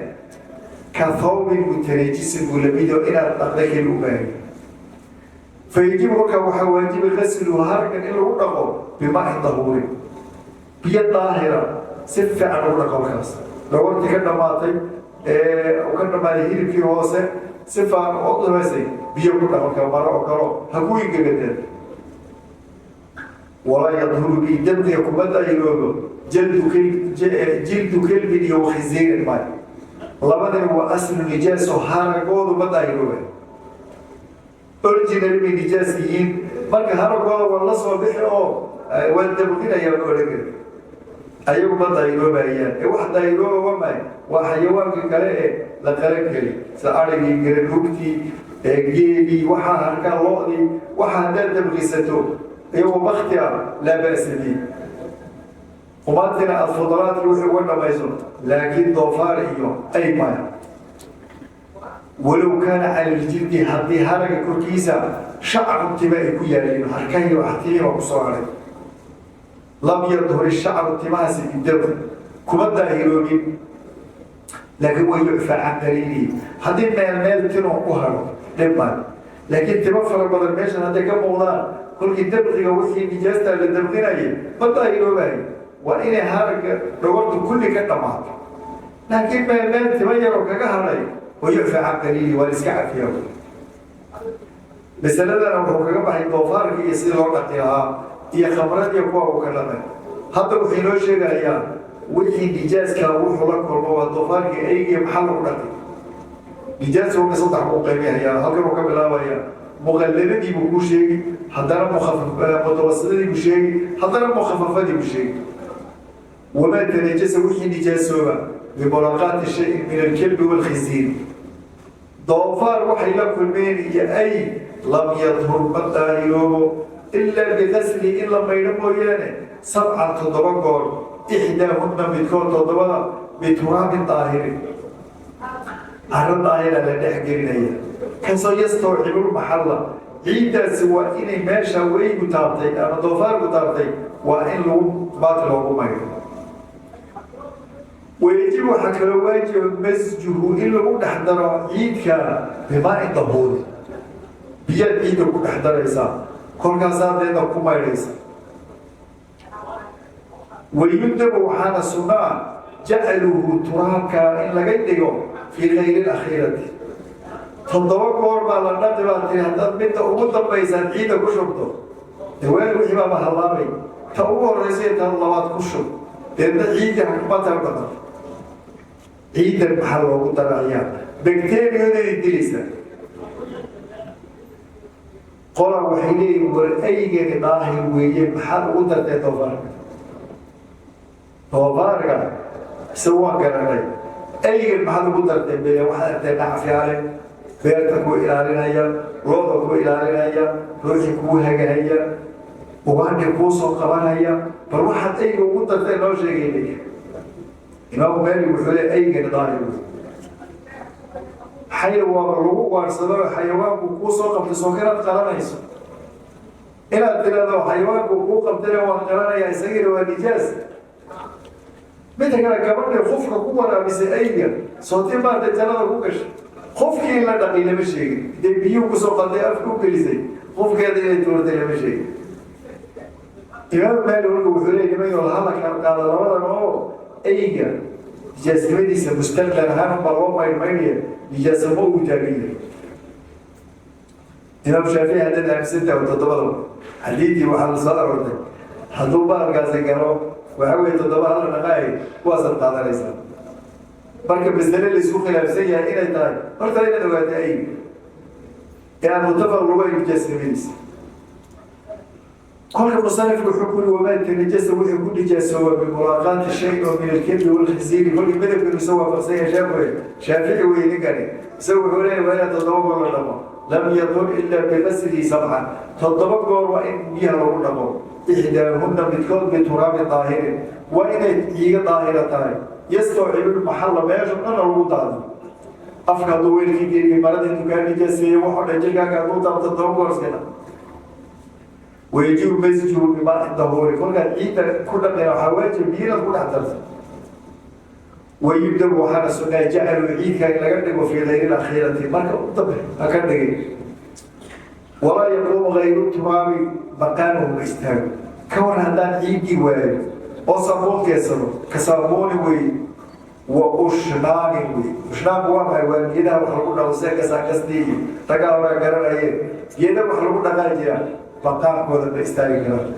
ka thawbin mutanajisin buu lamid oo inaad dhaqda keli u baahay. Fayajibu, kolkaa waxaa waajiba, qasluhu, hargan in lagu dhaqo, bimaa'in dahuurin, biyo daahira si fiican ugu dhaqo. Kolkaas dhogortii ka dhammaatay ee uu ka dhammaaday hilibkii hoose, si fiican oo dhamaysay, biyo ku dhaqo kala maro oo kalo ha ku ingegateen. Walaa yadhuru bihi, dabqiga kuma daahiroobo, jildu kelbin iyo wakhinziirin maayo. Labadani waa aslu nijaaso, haragoodu ma daahirooba, original bay nijaas yihiin. Marka haragooda waa la soo bixi oo waa dabqinayaa, ma odhan kari. Ayagu ma daahiroobayaan ee wax daahirooba waa maay? Waa xayawaanka kale ee la qalan kari, sida arigii, garanuugtii, geelii, waxaa harkaa, lo'dii. Waxa haddaad dabqisato iyagoo bakti ah, laa ba'sa bi, qumaantina aada fudalaadkii wixii uga dhamayso, laakiin doofaar iyo ay maya. Walow kaana cala ljildi, haddii haraga korkiisa shacru, tima ay ku yaaleen, harkahi wax timi baa kusoo haray, lam yadhur ishacru, timahaasi bidabri kuma daahiroobin, laakiin waa yucfaa can qaliilihi. Haddii meel meel tinuu ku haro, dhib male, laakiin timo fara badan meeshan hadday ka muuqdaan, kolkii dabqiga wixii nijaastaa la dabqinayay ma daahiroobayo. Waa inay haragga dhogortu kulli ka dhammaato, laakiin meel meel timo yaroo kaga hadhay, wa yucfaa can qaliilihi, waa la iska cafiyaa. Masaladana wuxuu kaga baxay doofaarkii iyo sidii loo dhaqi lahaa iyo khamradiiyo kuwa uu ka dhaqay. Hadda wuxuu inoo sheegayaa wixii nijaaska wuxuu la kulmo, waa doofaarkii, eygiiyo, maxaa lagu dhaqi. Nijaaska uka saddex buu qaybihayaa. Halkan uu ka bilaabaya, muqalladadii buu kuu sheegi, haddana mutawasidadii buu sheegi, haddana mukhafafadii buu sheegi. Wamaa tanajasa, wixii nijaasooba, bimulaqaati shayin min alkelbi waalkhinziir, doofaar waxay la kulmeen iyo ay, lam yadhur, ma daahiroobo, ilaa biqasli, in la maydho mooyaane, sabcan, 7 goor, ixdaahunna, midkood toddobada, bituraabin daahirin, carro daahira la dhex gelinaya, kasoo yastawcibulmaxalla, ciiddaasi waa inay meesha weygu taabtay ama doofaarku taabtay waa in lagu baati loogu maydho. Wayajib, waxaa kaloo waajiba, masjuhu, in lagu dhex daro ciidka, bimaa'in dahuuri. Biyaad ciidda ku dhex daraysaa, kolkaasaa deedna ku maydhaysa. Wayundabu, waxaana sunnaa, jacluhu, turaabkaa in laga dhigo, fii kayri lakhiirati. 7 goor baa la dhaqi baa tiri. Haddaad midda ugu dambaysaad ciidda ku shubto, daweel wixii baaba hallaabay. Ta ugu horraysa iyo ta labaad ku shub, deedna ciidda hakumataa u dhaqanta. Ciiddan maxaa loogu darayaa? Bakteriyaday dilaysaa. Qola waxay leeyihin, war, eygani daahir weeye, maxaad ugu dartay doofaarka? Doofaarka ise waan garanay, eygan maxaad ugu dartay? Bele waxaad artay nacfiale, beerta kuu ilaalinaya, looda kuu ilaalinaya, ruuxii kuu hagahaya, ugaadhi kuu soo qabanaya. Bal waxaad eyga ugu dartay noo sheegay. Imaamu Maalik wuxuu leey, eygani daahir wey. Maxay? Waaba lagu ugaarsado, xayawaanku kuu soo qabtay, soo inaad qalanayso, inaad tirahdo xayawaanku kuu qabtayna waan qalanaya, isagiina waa nijaas. Midda kale, gabadhii qofka ku waraabisay eyga, sootii maartay jannada ku gashay, qofkii in la dhaqay lama sheegin. Dee biyuhu kusoo qalday, afka u gelisay, qofkeeda inay tuurtay lama sheegin. Imaam Maalik marka wuxuu leey, niman hala kala qaado labadan oo eyga nijaasnimadiisa mustaqbal ahaan unbaa loo maydhmaynaya, nijaasamo uu taagan yahay. Imaam Shaafici haddaad aaminsantahay, toddobada xadiidii waxaa la soo aroortay hadduu baalkaasi galo, waxa weye 7 hala dhaqaay, kuwaasaad qaadanaysaa. Marka masale laisku khilaafsan yahay inay tahay, horta inaad ogaata eyga ee aan mutafaq lagu hay nijaasnimadiisa. Kolka musanifku wuxuu ku yiri, wamaa tanajasa, wuxuu ku nijaasooba, bimulaaqaati shay oo min alkelbi walkhinziiri. Kolkii madhabkanu isoo waafaqsan yahay Shaafici, Shaafici wey ninkani. Isagu wuxuu leeyahay waa inaad 7 goor la dhaqo. Lam yadur ila bigaslihi sabcan, 7 goor waa in biyaha lagu dhaqo. Ixdaahunna, midkood, bituraabin daahirin, waa inay ciiga daahira tahay. Yastawcibu lmaxalla, meesha dhanna lagu daadiyo. Afka hadduu weelkii geliyo, maradii dukaan nijaaseeye, waxoo dhan jirkaaga hadduu taabto, 7 goor iska dhaq. Wayajibu masjuhu bimaai dahuuri. Kolkaad ciidda ku dhaqeen, waxaa waajib biyo inaad ku dhex darto. Wayubdabu, waxaana sunnaa, jacaluu, ciidka in laga dhigo, fii kayri lakhiirati, marka u dambe ha ka dhigin. Walaa yaquumu kayru turaabi maqaamahu, ma istaago. Ka war haddaan ciiddii waayo oo saabuun keensano? Ka saabuuni wey wa ushnaanin wey. Ushnaanku waa maxay? Waa geedaha wax lagu dhaqo, see kasaakastii iyo raggaa horaa garanayeen. Geeda wax lagu dhaqaa jira, maqaamkooda ma istaagi karaan.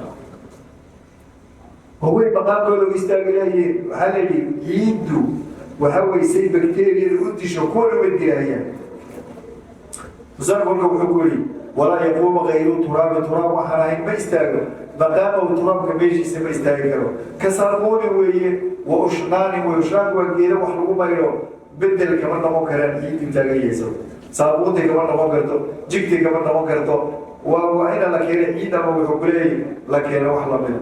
Hawey maqaamkooda u istaagi lahayiin. Waxaa la yidhi, ciiddu waxa weye say bakteriyada u disho, kuwana way dilahayaan. Musanif kolka wuxuu ku yidhi, walaa yaquuma kayru turaabi, turaab waxaan ahayn ma istaago, maqaamahu, turaabka meeshiisa ma istaagi karo. Ka saabuuni weeye wa ushnaanin wey. Ushnaanku waa geeda wax lagu maydho. Bedel kama noqon karaan ciiddu taaganyayso. Saabuuntii kama noqon karto, jigtii kama noqon karto. Waa ina la keena ciid, ama wuxuu kuleeyahy la keeno wax lamida.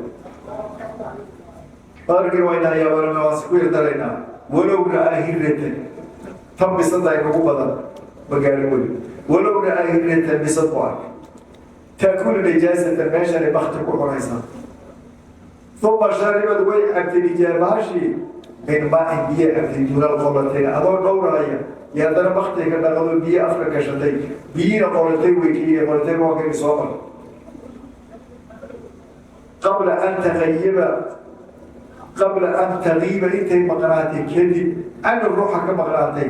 Qadarkii waa inaa yaabaan, waan ku yar daraynaa. Walow ra'aa hiratan, tan bisada inagu badan magaalo weli. Walow ra'aa hiratan, bisad bu arkay, taakulu nijaasatan, meeshani bakti ku cunaysaa. Uma sharibad, way cabtay nijaabahashii, min maain, biyo cabtay, duunal qolatayn, adoo dhowraya iyo haddana baktiga ka dhaqado, biyo afka gashatay, biyiina qolatay way kayiri. Qolatayn waa kayni soo mar. Qabla an taqayiba, qabla an taqiiba, intay maqnaatay kadib, canu, ruuxa ka maqnaatay.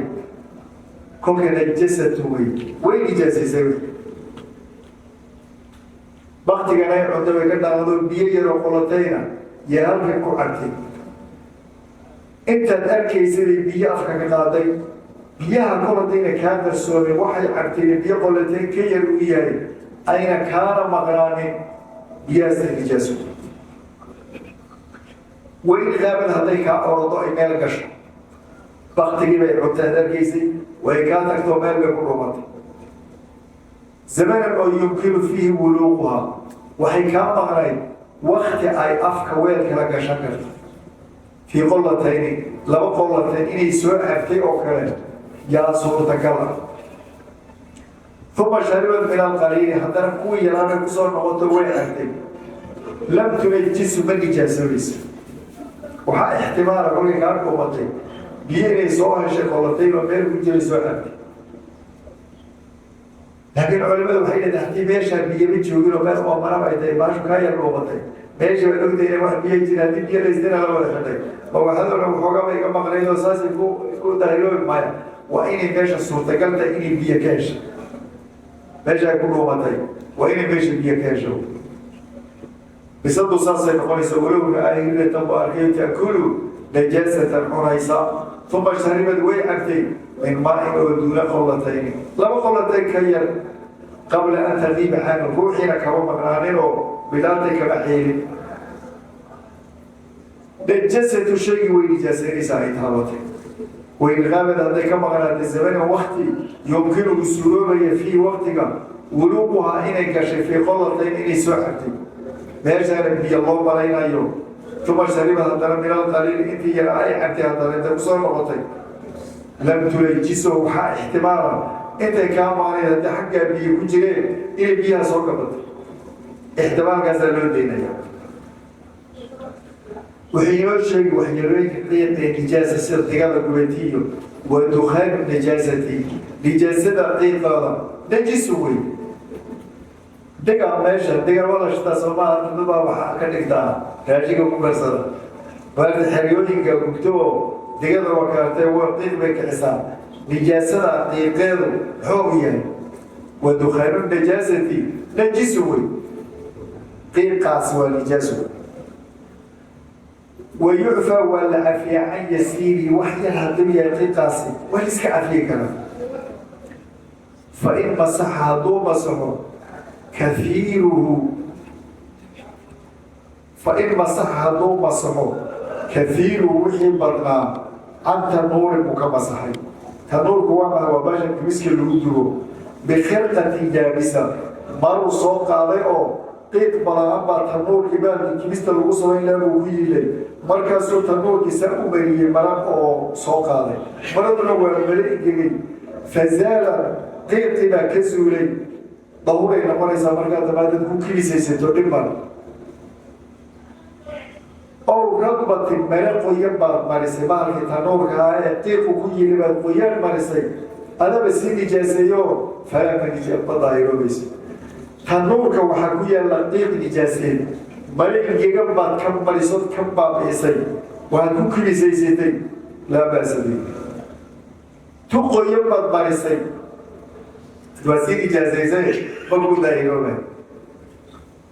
Kolka najasatu way nijaasaysay wey. Baktigan ay cunta way ka dhaqdo, biyo yaroo qolatayna iyo halkan ku cabtay. Intaad arkaysaday biyo afka ka qaaday. Biyaha koladayna kaa qarsoomin, waxay cabtayna biyo qolatayn ka yar u yahay, ayna kaana maqnaanin, biyahaasna nijaaso. Wain qaabad, hadday kaa orodo, ay meel gasho, baktigii bay cuntaad arkaysay, way kaa tagtoo meel bay ku dhumatay, zamanan oo yumkinu fiihi wuluuquhaa, waxay kaa maqnayd wakti ay afka weelkala gashan karto, fii qolatayni, laba qolatayn inay soo cabtay oo kale yaa suurtagala. Uma sharibad min alqaliili, haddana kuwii yaraanay kusoo noqoto, way cabtay. Lam tunajisu, ma nijaasoobeyso. Waxaa ixtimaala kolkay kaa dhuumatay biyo inay soo heshay, qolatayba meel ku jiray soo cabtay. Laakiin culimadu waxay leedahay haddii meeshaa biyama joogin oo meel oomanaba ay tahay, baashu kaa yar dhuumatay, meesha waad ogtahay inay wax biyo jira, haddii biyo laysdana la wada xidhay, ma waxadoona waxoogaba iga maqnayd oo saasay ku daahiroobi maaya. Waa inay meesha suurtagal tahay inay biyo ka hesho. Meesha ay ku dhuumatay waa inay meesha biyo ka hesho. Bisadu saasay noqonaysa. Walow ra'aa hiratan buu arkay, ta'kulu najaasatan cunaysa, uma sharibad way cabtay, min maa'in oo duuna qollatayni, laba qollatayn ka yar, qabla an taqiiba canhu, ruuxiina kama maqnaanin oo bilaantay kama xiilin. Najasatu shaygii way nijaasaynaysaa ay taabatay. Wain qaabad hadday ka maqnaatay zamanin wakti yumkinu uu suuroobaya fii waktiga wuluuquhaa inay gashay fii qollatayn inay soo cabtay, meeshaana biyo loo malaynayo, uma sharibad haddana min alqaliil intii yara ay cabtay, haddana intay kusoo noqotay lam tulajiso. Waxaa ixtimaala intay kaa maqnayd haddii xaggaa biyo ku jireen inay biyaha soo gabatay. Ixtimaalkaasaa loo daynaya. Wuxuu inoo sheegi waxyeelooyinka qiiqee nijaasa, sida digada gubatiyo wa dukhaanu najaasati. Nijaasada qiiqooda najisu wey. Diga meesha diga waa la shitaa, soomaa? Dadbaa waxaa ka dhigtaa raashinka ku karsada maarta xeryooyinka gubto oo digada waa kaartay, waa qiiq bay kixisaa. Nijaasada qiiqeedu muxuu u yahay? Wa dukhaanu najaasati najisu wey. Qiiqaas waa nijaasu. Wayucfaa waa la cafiyaa can yasiiri, wax yar hadduu yahay qiiqaasi waa la iska cafiyi karaa. Fain masaxa hadduu masaxo kaiiruhu, fain masaxa hadduu masaxo kaiiruhu wixii badnaa can tanuurin buu ka masaxay. Tanuurku waa maxay? Waa baasha kimiska lagu dubo. Bikhirqatin jaabisa maruu soo qaaday oo qiiq balaan baa tanuurkii baalkii kimista lagu samayn lahaa buu ku yiilay. Markaasuu tanuurkiisa u mariyey mara oo soo qaaday, maraduna waa mare ingegay. Fazaala qiiqii baa ka zuulay, dahuuray noqonaysaa markaa dambe ku kimisaysato dhib male. Ow radbatin mare qoyan baad marisay bahalkii tanuurka ah ee qiiqu ku yili baad qoyaan marisay, adaba sii nijaaseeyo, falaa ma daahiroobayso. Tanuurka waxaa ku yaalla qiiq nijaaseed, mare ingegan baad ka marisood ka baabi'isay, waxaad ku kimisaysatay, laa ba'sa bi. Tu qoyan baad marisay, waa sii nijaasaysay, ma ku daahiroobay.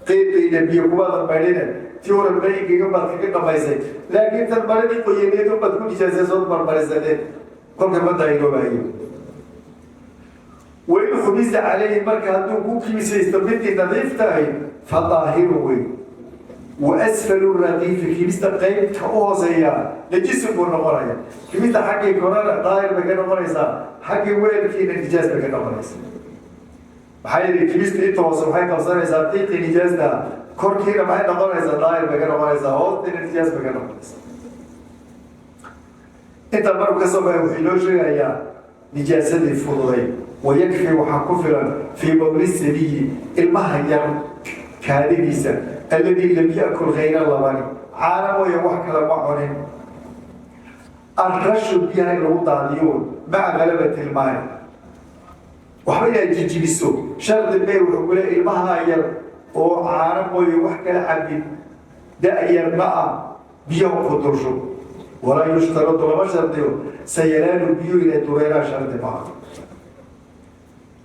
Qiiqiina biyo kumaadan maydhine, tii hore mare ingegan baad kaga dhamaysay, laakiin tan maradii qoyaneed baad ku nijaasaysood marmarisaneed, kolka ma daahiroobayo. Wain khubisa calayhi marka hadduu ku kimisaysto midii nadiif tahay, fa daahiru wey. Wa asfalu raqiifi kimista qaybta u hooseeya najisun buu noqonaya. Kimista xaggii korana daahir bay ka noqonaysaa, xaggii weelkiina nijaas bay ka noqonaysaa. Maxaa yeelay kimista inta hoose waxay qabsanaysaa qiiqii nijaasta, korkiina maxay noqonaysaa? Daahir bay ka noqonaysaa, hoostiina nijaas bay ka noqonaysaa. Intaa marku ka soo baxay wuxuu inoo sheegayaa nijaasadii fududay. Wayakfi waxaa ku filan fii bowli sabiyi ilmaha yar kaadidiisa alladii lam yakul khayra labani, caana mooye wax kale ma cunin, arrashu biyaha in lagu daadiyo maca galabati ilmaai. Waxba inaad jijibiso shardi may. Wuxuu ku leey ilmaha yar oo caano mooye wax kala cabin, da-yarna ah, biyaha ku dursho. Walaa yushtaradu lama shardiyo sayalaanu biyo inay dureeraan, shardi maaha.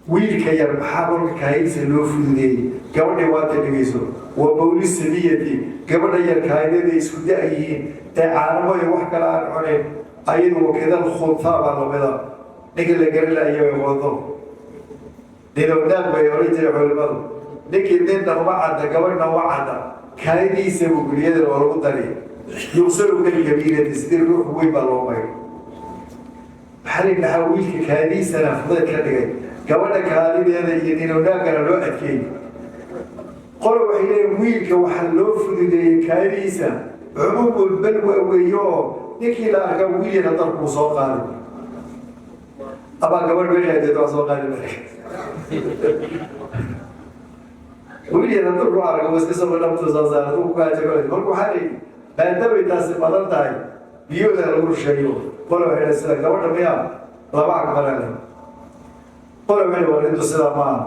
Wiilka yar maxaa kolka kaayadiisa loo fududeeyey? Gabadhay waata dhegeyso. Waa bowli sabiyati gabadha yar kaayadada isku da' yihiin ee caanamo iyo wax kale aan cunayn, ayadu wakidal khuntaa baa lamida ninka la garanaya way qodo ninownaag bay oran jiray culimadu. Ninkii ninna uma cadda, gabadhna uma cadda, kaayadiisa buu guriyada oo lagu dari yuqsalu kalkabiirati, sidii ruux weyn baa loo mayro. Maxaa la dhahaa? Wiilka kaadiisana fudayd ka dhigay, gabadha kaadideeda iyo ninownaagana loo adkeeyey. Qolo waxay leeyiin wiilka waxaa loo fududeeyey kaadiisa cumuumul balwa weeye, oo ninkii la arkaa wiil yara darkuu soo qaaday ama gabadh meesha deed waa soo qaadi marka. Wiil yara darku arka iska soo dhabtu soo saara ku kaaja. Marka waxaa la yidhi maadaamay taasi badan tahay biyooda lagu rusheeyo. Qolo waxay dhahay sida gabadha miyaa laba aqbalale. Qole waxay warintu sidaa maaha.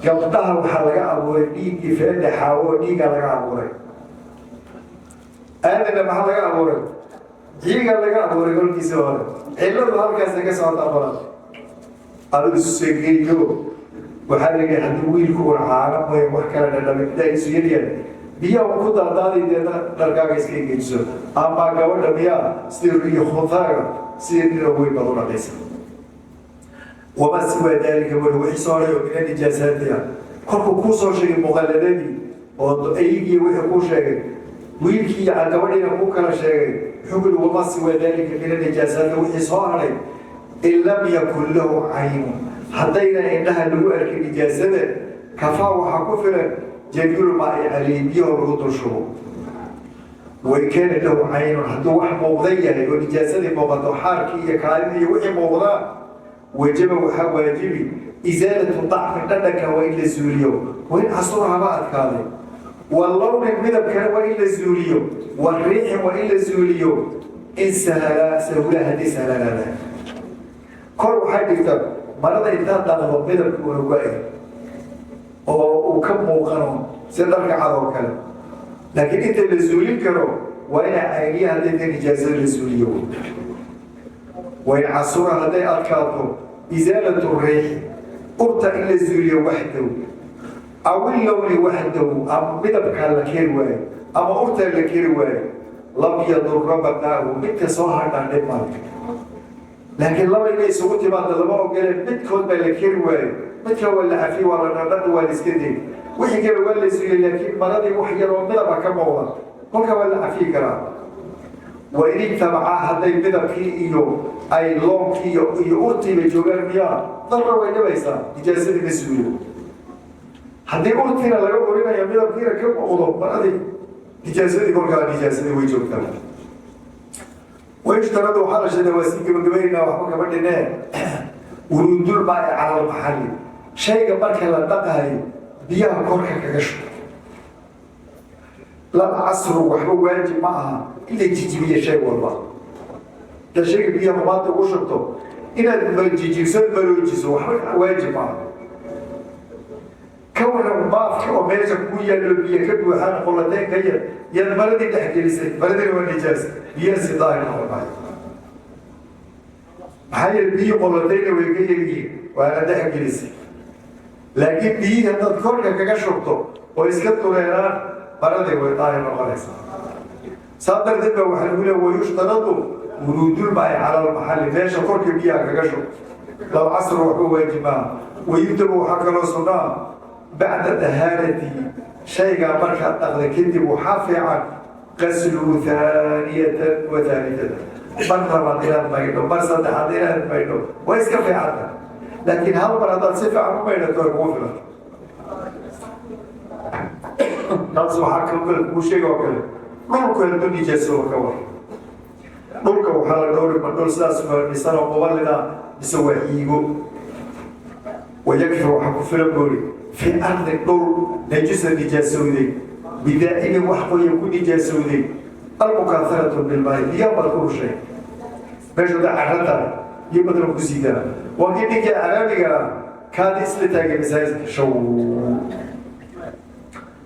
Gabdhaha waxaa laga abuuray dhiiggii feedhe xaawo, dhiiggaa laga abuuray. Aadanna maxaa laga abuuray? Ciiga laga abuuray kolkiisa hore. Cilladu halkaasay ka socotaa. Badan adigu segeeyo, waxaa la yidhi haddii wiilku una caano mooye wax kale dhadhamay, daisu yaryahay, biyaha ku daadaaday, deedna dharkaaga iska engejiso. Ama gabadha miyaa sidii iyo khutaaga sidii dhino weyn baad u dhaqaysa. Wamaa siwaa daalika weli, wixii soo haray oo mina nijaasaatiha, kolkuu kuu soo sheegay muqalladadii oo eygiiyo wixii kuu sheegay, wiilkii iyo gabadhiina kuu kala sheegay, wuxuu ku yihi: wamaa siwaa daalika mina nijaasaati, wixii soo haray, in lam yakun lahu caynun, haddayna indhaha lagu arkin nijaasada, kafaa waxaa ku filan jaryulmaai calayhi, biyaho lagu dul shubo. Wain kaana lahu caynun, hadduu wax muuqdan yahay oo nijaasadii muuqato, xaarkii iyo kaadidii iyo wixii muuqdaan, wajaba waxaa waajibi isaalatu dacmi, dhadhanka waa in la zuuliyo, wain casura, haba adkaaday, wa lownin, midabkana waa in la zuuliyo, wa riixin waa in la zuuliyo, in sahala sahula, haddii sahlanaada. Kor waxay dhigtaa marada intaad dhaqdo midabka una go-ay oo uu ka muuqano sida dharka cad oo kale, laakiin inta la zuulin karo waa inaa cayniya hadday ta nijaasada la zuuliyo. Wain casura, hadday adkaato isaalatu riixi, urta in la zuuliyo waxdow, aw illowni waxdow, ama midabkaa la keri waayo ama urtaa la keri waayo, lam yadura baqaahu, midka soo hadhaa dhib male. Laakiin laba inay isugu timaado lama ogole. Midkood baa la keri waayo, midka waa la cafiye, waa la dhadhaqi, waa la iska day. Wixii kale waa la zuuliyey, laakiin maradii wax yar oo midaba ka muuqda, kolka waa la cafiyi karaa. Wain ijtamacaa, hadday midabkii iyo ay loonkii iyo urtiiba joogaan miyaa, darra, way dhibaysaa nijaasadii ma suuliyo. Haddii urtiina laga urinayo, midabkiina ka muuqdo maradii, nijaasadii kolkaa nijaasadii way joogtaa. Wayushtaradu waxaa la sheegay, waa sii gabagabaynaa, waxba kama dhinee, wuruudulmaai cala almaxalli, shayga marka la dhaqayo biyaha korka kaga shubo. Lal casru, waxba waajib ma aha in la jijibiyo shay walba. Da shayga biyaha maanta ugu shubto, inaad jijibiso, maroojiso, waxba waajib ma aha. Ka waran baafki oo meesha ku yaallo, biyo ka buuxaan, qolateen ka yar, yaad maradii dhex gelisay, maradina waa nijaas, biyaha si daahir noqon maayo. Maxaa yeele biyi qolatayna way ka yaryihiin, waana dhex gelisay. Laakiin biyihii haddaad korka kaga shubto oo iska dureeraan, maradii way daahir noqonaysaa. Saa darteed ba waxaa lagu leeya wayushtaradu wuruudulmaai cala almaxalli, meesha korka biyaha kaga shub. Lal casr, waxba waajib maaha. Wayubdabu, waxaa kaloo sunnaa bacda dahaarati, shaygaa markaad dhaqda kadib waxaa fiican qasluhu haaniyatan wa haalitatan, mar labaad inaad maydho, mar saddexaad inaad maydho waa iska fiicanta. Laakiin hal mar haddaad si fiican u maydhato way kugu filan. Taas waxaa kale kuu sheega oo kale, dhulku hadduu nijaasooba ka war. Dhulka waxaa la dhowri, ma dhul sidaas dhisan oo mubalida mise waa iigo? Wayakfi, waxaa ku filan boori, fii ardi, dhul najisa, nijaasowday, bidaa'ibin, wax qoya ku nijaasowday, almukaaharatu bilmaai, biyo baad ku rushay meeshu da carro tahay, biyo badan ku siidaa. Waa kii ninkii carabiga kaadi isla taagay masaajidka show,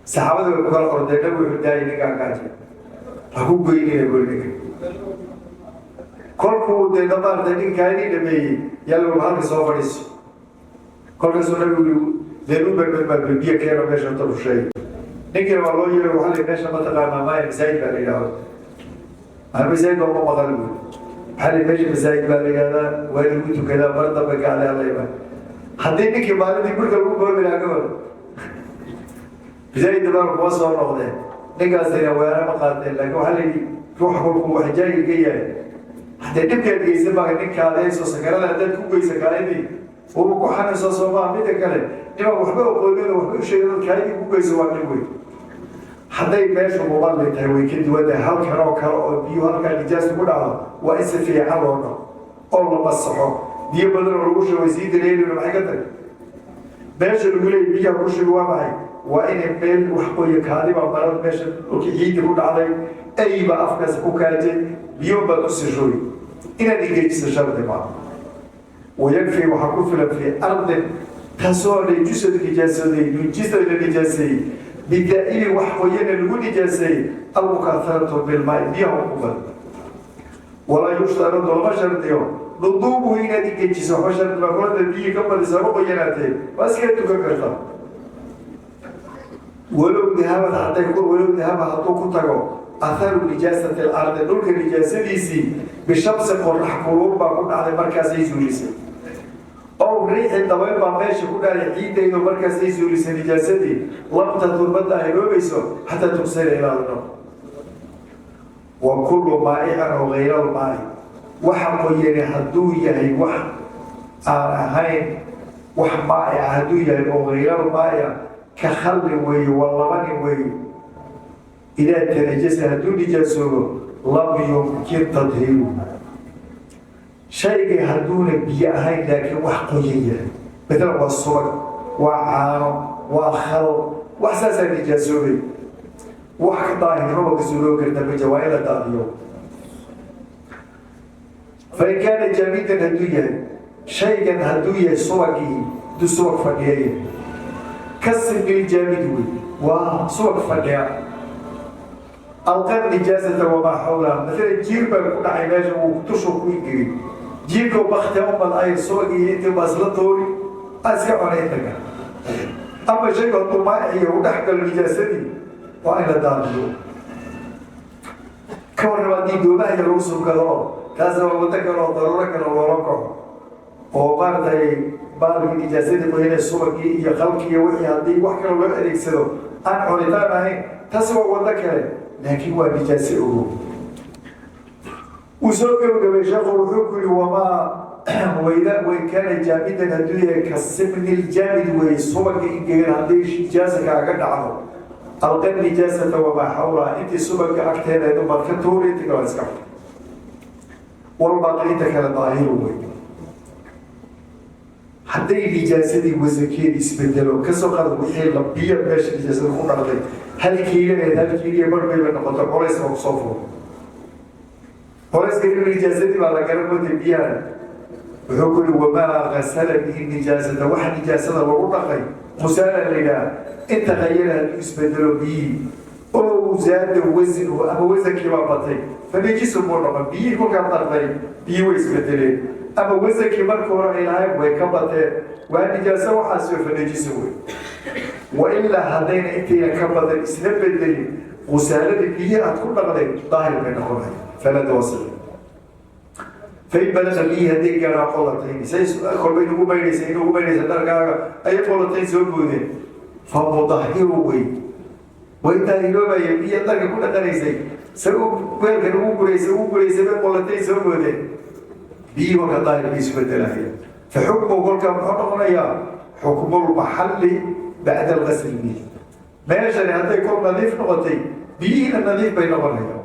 saxaabada way ku kala ordeen. Nabigu wuxuu daayay ninkaan kaaji ha ku goynina buri ninka. Kolkuu dee maarata ninka kaadii dhameeyey, yaa lagu halka soo fadhiiso. Kolkaasuu nabigu yii dee u berber biyo keeno, meesha inta rusheey. Ninkiina waa loo yeeray, waxaa la meesha ma taqaanaa? Maya, masaajid baa la yidhaahdo. Aan masaajid baa uma maqal buuri. Waxaa la meesha masaajid baa la yidhahdaa, waa lagu tukadaa, mar dambe gaale alla iman. Haddii ninkii maalintii guriga lagu boobi lahaa gabal, masaajid baa kuma soo noqdeen, ninkaasina weera ma qaateen. Laakiin waxaa la yidhi ruux kolkuu wax jaahil ka yahay, haddee dhibkaad geysan baa ninkaadayso sakarada haddaad ku geysa kaadidii uuba ku xanuunsan soo maa. Midda kale, nimaan waxba aqoonin oo waxba u sheegin dad kaadidii ku geyso waa dhib weyn. Hadday meeshu muballi tahay way ka duwan tahay halkan oo kale, oo biyu halkaa nijaasta ku dhacdo waa in si fiican loo dhaqo oo la masaxo. Biyo badan oo lagu shubo way sii dareerina, maxay ka tahay? Meesha lagu leeyay biyaha ku shubi waa maxay? Waa inay meel wax qoyo, kaadiba marada meesha dhulkii ciidda ku dhacday, ayba afkaas ku kaajay, biyo baad ku sishooy, inaad engejiso shardi maa. Wayakfi waxaa ku filan fii ardin taasoo najusad nijaasaday, nujisad la nijaaseeyey, bidaa'ili wax qoyana lagu nijaaseeyey, almukaaharatu bilmaai, biyaha ku badan. Walaa yushtaradu, lama shardiyo, nuduubuhu inaad ingejiso waxba shardi baa kulada biyihii ka badisa ma qoyanaatee, waa iskaga tukan kartaa. Walow dahabad hadday walow dahaba hadduu ku tago atharu nijaasati alardi, dhulka nijaasadiisii, bishamsi, qorax kuluul baa ku dhacday, markaasay zuulisay, ow riixi, dabayl baa meesha ku dhacday ciiddaydu, markaasay zuulisay nijaasadii, lam tadur, ma daahiroobayso, xataa tugsala, ilaa la dhaqo. Wa kullu maa'ican oo hayra almaa'i, waxa qoyani hadduu yahay wax aan ahayn wax maa'ica, hadduu yahay oo hayral maa'ica, ka khallin weeye wa labanin weeye, idaa tanajasa, hadduu nijaasoobo, lam yumkin tadhiiru. Shaygii hadduuna biyo ahayn laakiin wax qoyan yahay, matalan waa subag, waa caano, waa khal, wax saasaa nijaasoobay, wax ka daahirnimo ka suuroobi karta ma jira, waa in la daadiyo. Fain kaana jaamidan, hadduu yahay shaygan, hadduu yahay subagii, hadduu subag fadhiya, kasibnil jaamid wey, waa subag fadhiya, alqa nijaasata wamaa xawlaha. Maalan jiir baa ku dhacay meesha, uu dushu ku ingegay jiirka, bakti umad ay subagii intii baa isla tuuri, aa iska cunay inta kale. Ama shaygu hadduu maaciyo u dhex galo nijaasadii, waa in la daadiyo. Ka warraba haddii doomaha lagu subkado, taasna waa waddo kale oo daruuro kale loola kaco, oo maaragtay baalkii nijaasadii qoyane, subagii iyo khalkii iyo wixii, haddii wax kale loo adeegsado aan cunitaan ahayn, taasi waa waddo kale, laakiin waa nijaase ogo. Uu soo gebagabay sheekhu, wuxuu ku yihi: wamaa wayda wain kaana jaamidan, hadduu yahay ka simni ljaamid weeye, subaga ingegan, haddii nijaasa kaaga dhacdo, alqa nijaasata wamaa xawlaha, intii subaga agteeda baad ka tuuri, intii kale iska walbaaqi, inta kale daahiru wey. Hadday nijaasadii wasankeedi isbedelo, kasoo qaad wixii la biyo meesha nijaasada ku dhaqday 1 kiilo eed, 1 kiiliyo bar bayba noqoto, culays baa kusoo furo, culayska nijaasadii baa la garan wada biyaha. Wuxuu ku yihi: wamaa gasala bihi nijaasata, waxa nijaasada lagu dhaqay musaala la yidhaha, inta qayara, hadduu isbedelo biyihii, oo zaada wasnuhu, ama wasankii baa batay, fanajisu buu noqon. Biyihii kolkaa dhaqday, biyihii way isbedeleen ama wasankii marka hore ay lahayn way ka bateen, waa nijaaso waxaas, fanajisu wey. Wailaa haddayna intayna ka badan isla bedelin, khusaaladii biyihii aad ku dhaqday daahir bay noqonaya. Falaa tawasil. Fain balaqa biyihii hadday gaadhaan qolatayn, say kolbay inugu maydhaysa, inugu maydhaysa dharkaaga ayay qolatayn soo boodeen, fa mudahiru wey, way daahiroobaya. Biyo dharka ku dhaqanaysay, se u weelkan ugu guraysay, ugu guraysay bay qolatayn soo boodeen, biyihii kolka daahir bay isu bedelaya. Fa xukmu, kolkaa muxuu noqonayaa? Xukmulmaxalli bacda algasli bihi. Meeshani hadday kol nadiif noqotay, biyihiina nadiif bay noqonayaan.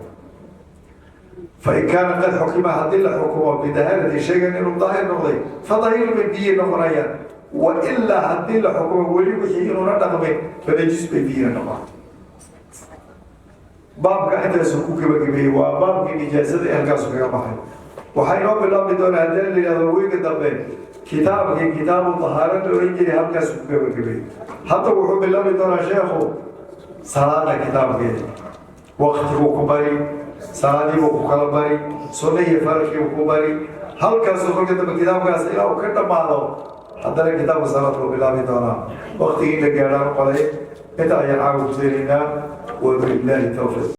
Fain kaana qad xukima, haddii la xukumo bidahaarati shaygan inuu daahir noqday, fa dahiru bay biyihii noqonayaan. Wailaa haddii la xukumo weli wixii inuuna dhaqmin, fanajis bay biyihina noqon. Baabka intaasu ku gebagabeeyey, waa baabkii nijaasada ee halkaasu kaga baxay. Waxaa inoo bilaabi doonaa, haddii la yidhahdo, weyga dambe kitaabkii kitaabu tahaaro la oran jiray, halkaasu ku gebagabeeyey. Hadda wuxuu bilaabi doonaa sheekhu salaada kitaabkeeda. Waktiguu ku bari, salaadiibuu ku kala bari, sunna iyo faralkiibuu ku bari. Halkaasuu kolka dambe kitaabkaas ilaa uu ka dhammaado, haddana kitaabka salaad buu bilaabi doonaa. Waktigii la gaadhaan u qalay inta ayaan caawa ku seenaynaa. Wabilaahi tawfiiq.